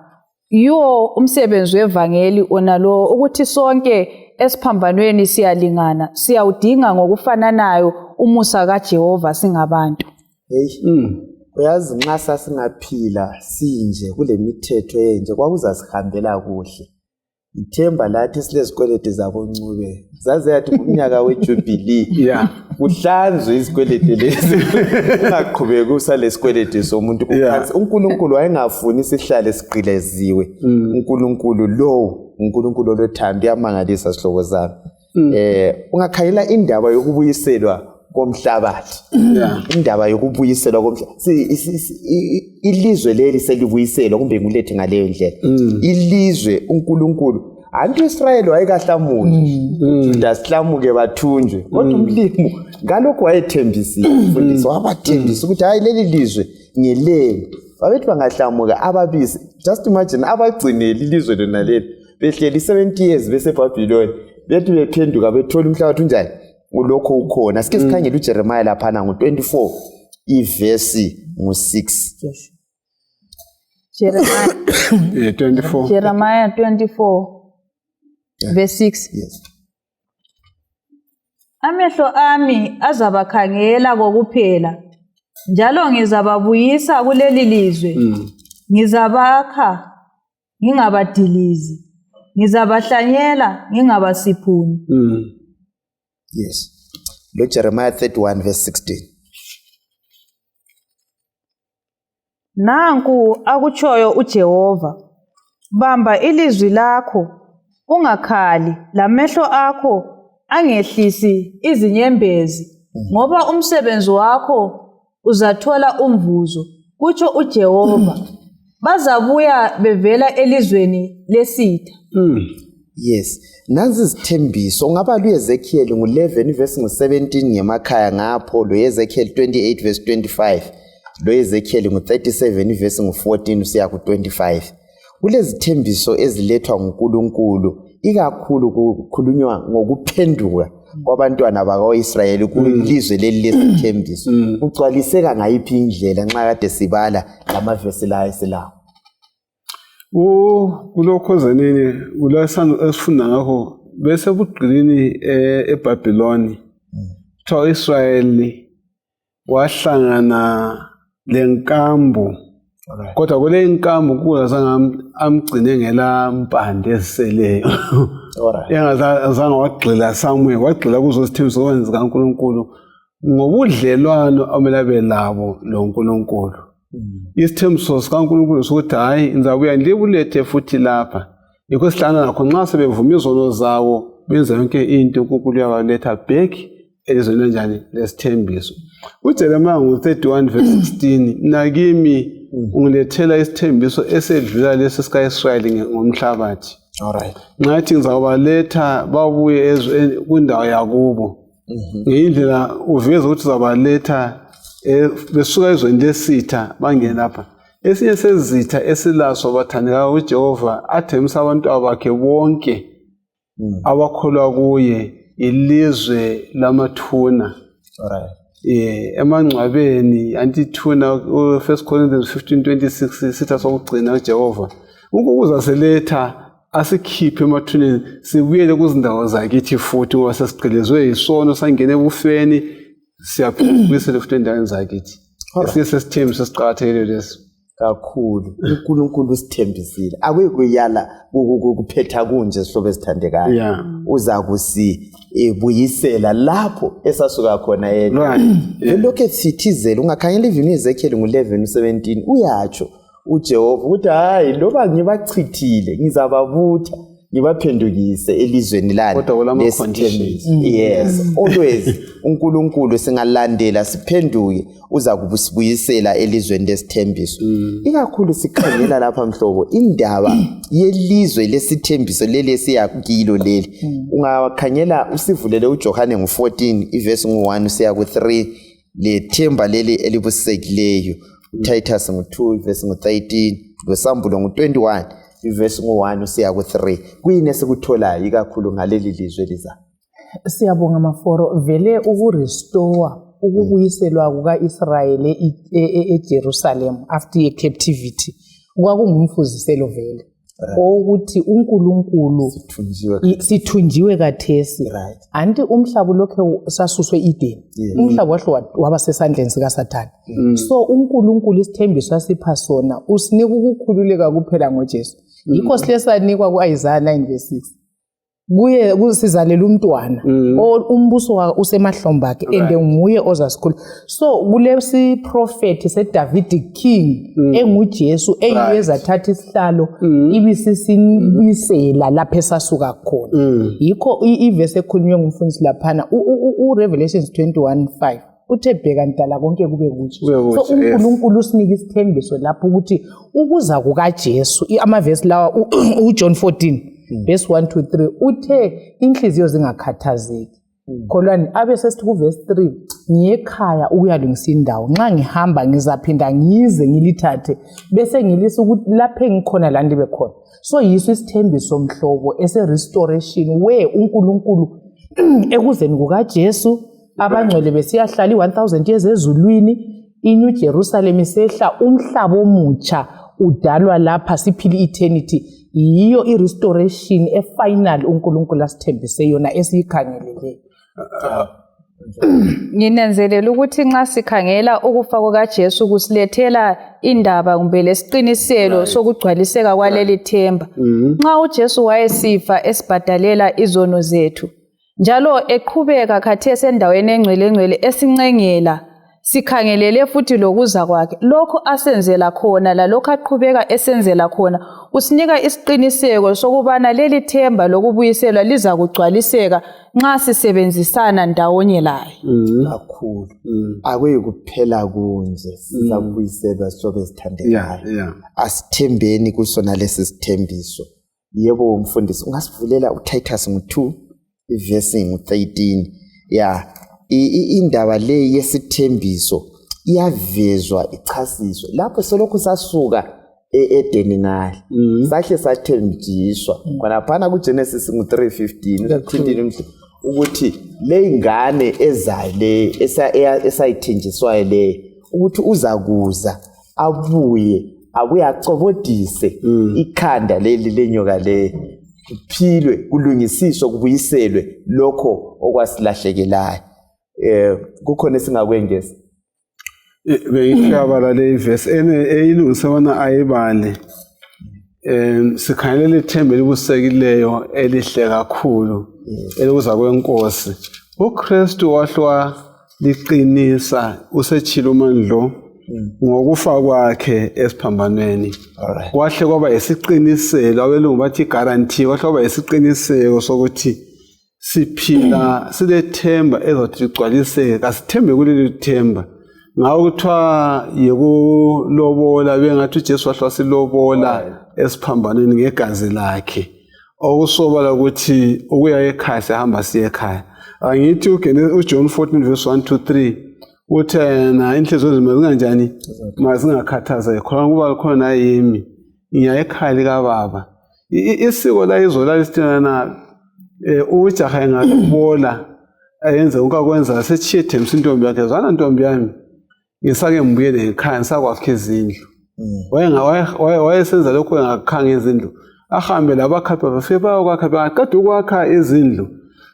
Yiwo umsebenzi wevangeli onalo ukuthi sonke esiphambanweni siyalingana, siyawudinga ngokufananayo umusa kaJehova singabantu. Uyazi nxa sasingaphila sinje kule mithetho enje kwakuzasihambela kuhle. Ithemba lathi silezikwelede zaboNcube zaze yathi kumnyaka weJubilee kuhlanzwe izikwelede lezi ungaqhubeki usalesikwelede somuntu kuphansi. uNkulunkulu wayengafuni sihlale siqileziwe. uNkulunkulu lothando uyamangalisa sihlobo zami. ungakhayela indaba yokubuyiselwa komhlabathi indaba yokubuyiselwa komhlabathi ilizwe leli selibuyiselwa kumbe ngulethe ngaleyo ndlela ilizwe uNkulunkulu antu Israel wayekahlamuki dasihlamuke bathunjwe kodwa umlimo ngalokho wayethembisile mfundisi wabathembisa ukuthi hayi leli lizwe ngeleni babethi bangahlamuka ababisi just imagine abagcineli ilizwe lona leli behleli 70 years beseBhabhiloni bethi bephenduka bethola umhlabathi unjani ulokho ukhona sike sikhangele uJeremiah laphana ngo24 ivesi ngo6 Jeremiah 24 Jeremiah 24 verse 6 yes Amehlo ami azabakhangela kokuphela njalo ngizababuyisa kuleli lizwe ngizabakha ngingabadilizi ngizabahlanyela ngingabasiphuni yes lo Jeremiah 31 verse 16 Nanku akutshoyo uJehova bamba ilizwi lakho ungakhali lamehlo akho angehlisi izinyembezi ngoba umsebenzi wakho uzathola umvuzo kutsho uJehova bazabuya bevela elizweni lesitha yes nanzi izithembiso ngaba luEzekiel ngo11 verse ngo17 ngemakhaya ngapho lo Ezekiel 28 verse 25 lo Ezekiel ngo37 verse ngo14 usiya ku25 kulezithembiso ezilethwa nguNkulunkulu ikakhulu kukhulunywa ngokuphenduka kwabantwana bakaIsrayeli kulizwe leli lesithembiso ugcwaliseka ngayiphi indlela nxa kade sibala lamavesi la esilawo kulokho zenini kulasana esifunda ngakho bese bugqilini eBhabhiloni kuthiwa Israyeli wahlangana lenkambu kodwa kule inkambu kuzange amgcine ngela mpande eziseleyo engazange wagxila somewhere wagxila kuzo sithembiso zokwenza kaNkulunkulu ngobudlelwano amele belabo lo nkulunkulu isithembiso sikaNkulunkulu sokuthi hayi ngizabuya ndibulethe futhi lapha yikho sihlangana nakho nxa sebevuma izono zawo benza yonke into uNkulunkulu uyabaletha back elizweni njani lesithembiso uJeremiah ngo31 verse 16 nakimi ungilethela isithembiso esedlula lesi sikaIsrayeli ngomhlabathi alright ngathi ngizabaletha babuye kundawo yakubo ngiyindlela uveza ukuthi uzabaletha besuka ezweni lesitha bangena lapha esinye sezitha esilaso bathandeka uJehova athemisa abantu abakhe bonke abakholwa kuye ilizwe lamathuna alright emangcwabeni antithuna 1 Corinthians 15:26 sitha sokugcina uJehova ukuza seletha asikhiphe emathuneni sibuyele kuzindawo zakithi futhi ngoba sesiqhelezwe isono sangene ebufeni siyaphindisela futhi endaweni zakithi sesithembiso sesiqhakathekile leso kakhulu uNkulunkulu usithembisile akuyikuyala ukuphetha kunje sihlobo esithandekayo uza kusibuyisela lapho esasuka khona yena lokho esithizela ungakhangela even Ezekiel ngo11:17 uyatsho uJehova ukuthi hayi loba ngibachithile ngizababutha ngibaphendukise elizweni lani yes always uNkulunkulu singalandela siphenduke uza kubusibuyisela elizweni lesithembiso ikakhulu sikhangela lapha mhlobo indaba yelizwe lesithembiso leli esiyakilo leli ungakhangela usivulele uJohane ngo14 ivesi ngo1 usiya ku3 lethemba leli elibusekileyo Titus ngo2 ivesi ngo13 lwesambulo ngo21 ivesi ngo1 usiya ku3 kuyini esikutholayo ikakhulu ngaleli lizwe liza siyabonga maforo vele ukurestore ukubuyiselwa kukaIsrayeli eJerusalem after captivity kwakungumfuziselo vele ukuthi uNkulunkulu sithunjiwe kathesi anti umhlaba lokho sasuswe Eden umhlaba wahle waba sesandleni sikaSathane so uNkulunkulu isithembiso asipha sona usinika ukukhululeka kuphela ngoJesu yikho silesanikwa kuIsaiah 9:6 kuye kusizalela umntwana umbuso usemahlombe akhe and nguye ozasikhula. So kulesi prophet seDavidic king enguJesu eyeza thatha isihlalo ibisisibisela lapha esasuka khona. Yikho iverse ekhulunywe ngumfundisi laphana uRevelations 21:5 uthe bheka ntala konke kube kuthi. So uNkulunkulu usinika isithembiso lapho ukuthi ukuza kukaJesu amavesi lawa uJohn 14 verse 1-3 uthe inhliziyo zingakhathazeki. Kholwani abe sesithi ku verse 3 ngiyekhaya ukuyalungisa indawo nxa ngihamba ngizaphinda ngize ngilithathe bese ngilisa ukuthi lapha engikhona la ndibe khona. So yiso isithembiso mhlobo ese restoration where uNkulunkulu ekuzeni kukaJesu abangcwele besiyahlala 1000 years ezulwini iNew Jerusalem isehla umhlaba omutsha udalwa lapha siphila eternity. Yiyo i-restoration e-final uNkulunkulu asithembise yona esiyikhangelele. Nginanzelela ukuthi nxa sikhangela ukufa kukaJesu kusilethela indaba kumbe lesiqiniselo sokugcwaliseka kwaleli themba. Nxa uJesu wayesifa esibhadalela izono zethu njalo eqhubeka khathesi endaweni engcwele esincengela sikhangelele futhi lokuza kwakhe, lokho asenzela khona lalokho aqhubeka esenzela khona usinika isiqiniseko sokubana leli themba lokubuyiselwa liza kugcwaliseka nxa sisebenzisana ndawonye laye. Kakhulu akuyi kuphela kunje siza kubuyiselwa sobe sithandekayo. Asithembeni kusona lesi sithembiso. Yebo umfundisi ungasivulela uTitus 2 verse 13 indaba le yesithembiso iyavezwa ichasiswe lapho selokhu sasuka eEdeni ngale sahle sathembiswa khona kuGenesis 3:15 uthindile ukuthi le ingane ezale esayithenjiswayo le ukuthi uzakuza abuye acobodise ikhanda leli lenyoka le kuphilwe kulungisiswe kubuyiselwe lokho okwasilahlekelayo. Kukhona singakwengeza bengiyabala le verse eyilungisebona ayibale sikhangelela ithemba elibusekileyo elihle kakhulu elikuza kwenkosi. uKristu wahlwa liqinisa usetshilo umandlo ngokufa kwakhe esiphambanweni. Wahle kwaba yisiqiniselo abelungu bathi guarantee wahle kwaba yisiqiniseko sokuthi siphila silethemba ezothi ligcwaliseke. Kasithembe kuleli themba ngawo kuthiwa yikulobola bengathi uJesu wahlwa silobola esiphambanweni ngegazi lakhe okusobala ukuthi ukuya ekhaya sihamba siye ekhaya. Angithi uJohn 14 verse 1-3 uthi na inhliziyo zima zinganjani mazingakhathazeki khona kuba khona yimi ngiya ekhaya likaBaba. Isiko la izola lisithana ujaha engabola ayenze ukakwenza sechiye themsa intombi yakhe zwana ntombi yami ngisake ngibuyele ekhaya ngisakwakhe izindlu. Wayesenza lokho engakhanga izindlu ahambe labakhaphi bafike bayokwakha baqeda ukwakha izindlu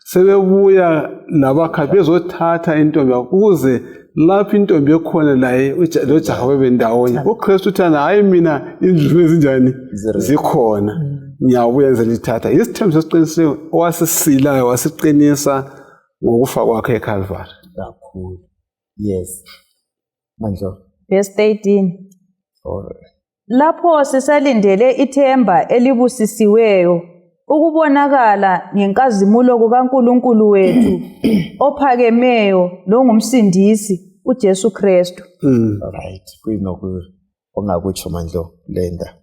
sebebuya labakhaphi bezothatha intombi ukuze lapho intombi ekhona laye lo jaha bebendawonye. uKristu uthana hayi mina indlu ezinjani zikhona ngiyabuya ngizolithatha. Isithembiso esiqinisile owasisilayo wasiqinisa ngokufa kwakhe eCalvary. Kakhulu. Yes. Mandlo. Verse 13. Lapho sisalindele ithemba elibusisiweyo ukubonakala ngenkazimulo kukaNkulunkulu wethu ophakemeyo longumsindisi uJesu Kristu. Right. Kuyinokho ongakutsho Mandlo lenda.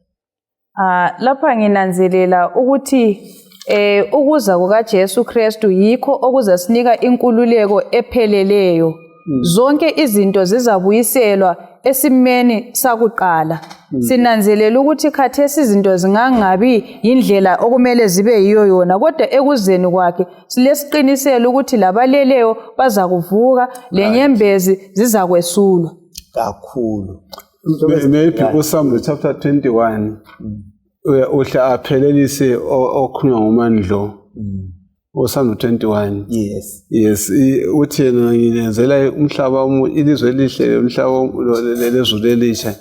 Lapha nginanzelela ukuthi ukuza kukaJesu Kristu yikho okuzasinika inkululeko epheleleyo. Zonke izinto zizabuyiselwa esimeni sakuqala. Sinanzelela ukuthi khathesi izinto zingangabi indlela okumele zibe yiyo yona kodwa ekuzeni kwakhe silesiqiniselo ukuthi labaleleyo bazakuvuka lenyembezi zizakwesulwa. Kakhulu. Maybe uSamuel chapter 21 uhle aphelelise okhulunywa ngomandlo. uSamuel 21. Yes uthi yena nginenzela umhlaba ilizwe elihle umhlaba lezulu elisha.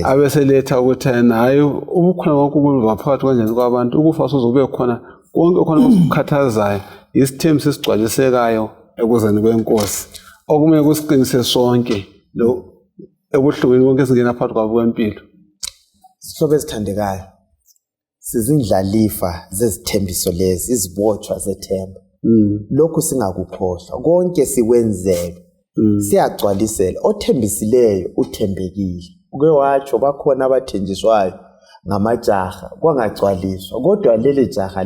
Abeseletha ukuthi naye ubukhona kaNkulunkulu phakathi kanjani kwabantu ukufa sozube khona konke khona osikhathazayo isithembiso esigcwalisekayo ekuzeni kwenkosi okumele kusiqinise sonke lo ebuhlungwini konke esingena phakathi kwabo kwempilo. Sihlobo esithandekayo, sizindlalifa zezithembiso lezi, izibotshwa zethemba. Lokhu singakukhohlwa, konke sikwenzelwe, siyagcwalisela. Othembisileyo uthembekile. Uke watsho bakhona abathenjiswayo ngamajaha kwangagcwaliswa, kodwa leli jaha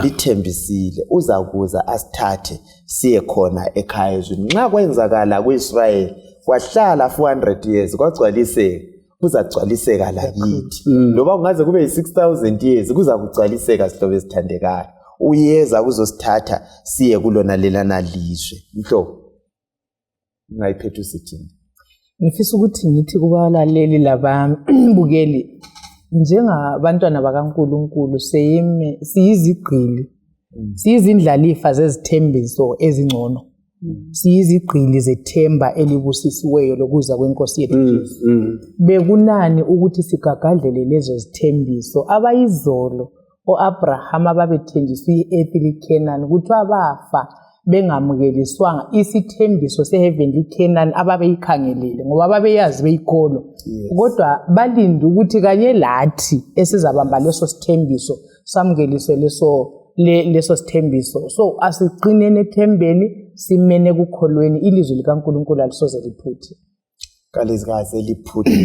lithembisile, uzakuza asithathe siye khona ekhaya ezweni. Nxa kwenzakala ku-Israyeli kwahlala 400 years kwagcwaliseka, kuzagcwaliseka lakithi. Loba kungaze kube yi-6,000 years kuzakugcwaliseka sihlobo esithandekayo. Uyeza kuzosithatha siye kulona lelana lizwe. Mhlobo, ungayiphethe usithini? Ngifisa ukuthi ngithi kubalaleli lababukeli, njengabantwana bakaNkulunkulu siyizigqili, siyizindlalifa zezithembiso ezingcono, siyizigqili zethemba elibusisiweyo lokuza kwenkosi yethu Jesu. Bekunani ukuthi sigagadlele lezo zithembiso abayizolo o-Abraham ababethenjiswe i-earthly Canaan, kuthiwa bafa bengamukeliswanga isithembiso se-heavenly Canaan ababeyikhangelile ngoba babeyazi beyikolo. Kodwa balinde ukuthi kanye lathi esizabamba leso sithembiso samukeliswe leso sithembiso. So asiqineni ethembeni, simene kukholweni, ilizwi likaNkulunkulu alisoze liphuthe. Kalizikaze liphuthe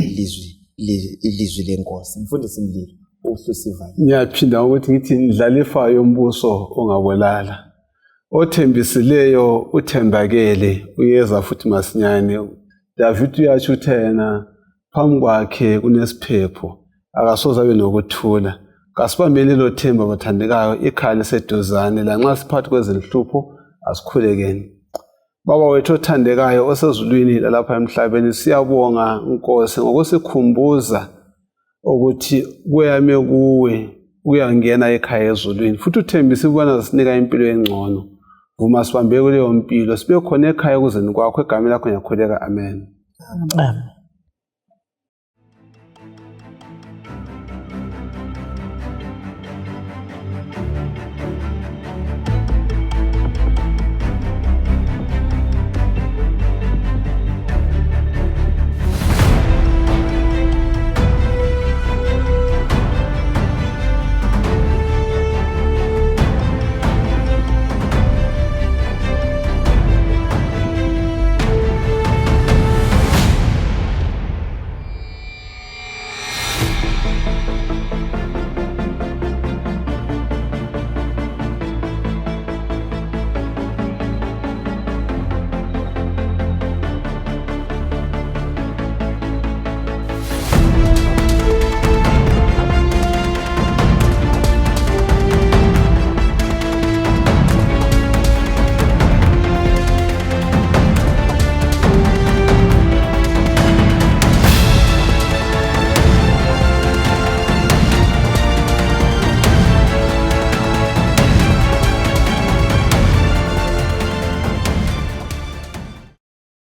ilizwi lenkosi. Mfundisi Mlilo, uhlusivale. Ngiyaphinda ukuthi ngithi indlalifa yombuso ongabolala, othembisileyo uthembakele, uyeza futhi masinyane. David uyatsho ukuthi yena phambi kwakhe kunesiphepho, akasoze abe nokuthula. Kasibambele lo themba bathandekayo, ikhaya liseduzane, lanxa siphakathi kwezinhlupho asikhulekeni. Baba wethu othandekayo osezulwini lalapha emhlabeni, siyabonga Nkosi ngokusikhumbuza ukuthi kuyame kuwe uyangena ekhaya ezulwini, futhi uthembise ukubana sinika impilo engcono. Vuma sibambe kuleyo mpilo, sibe khona ekhaya kuzeni kwakho, egameni lakho ngiyakhuleka. Amen. Amen.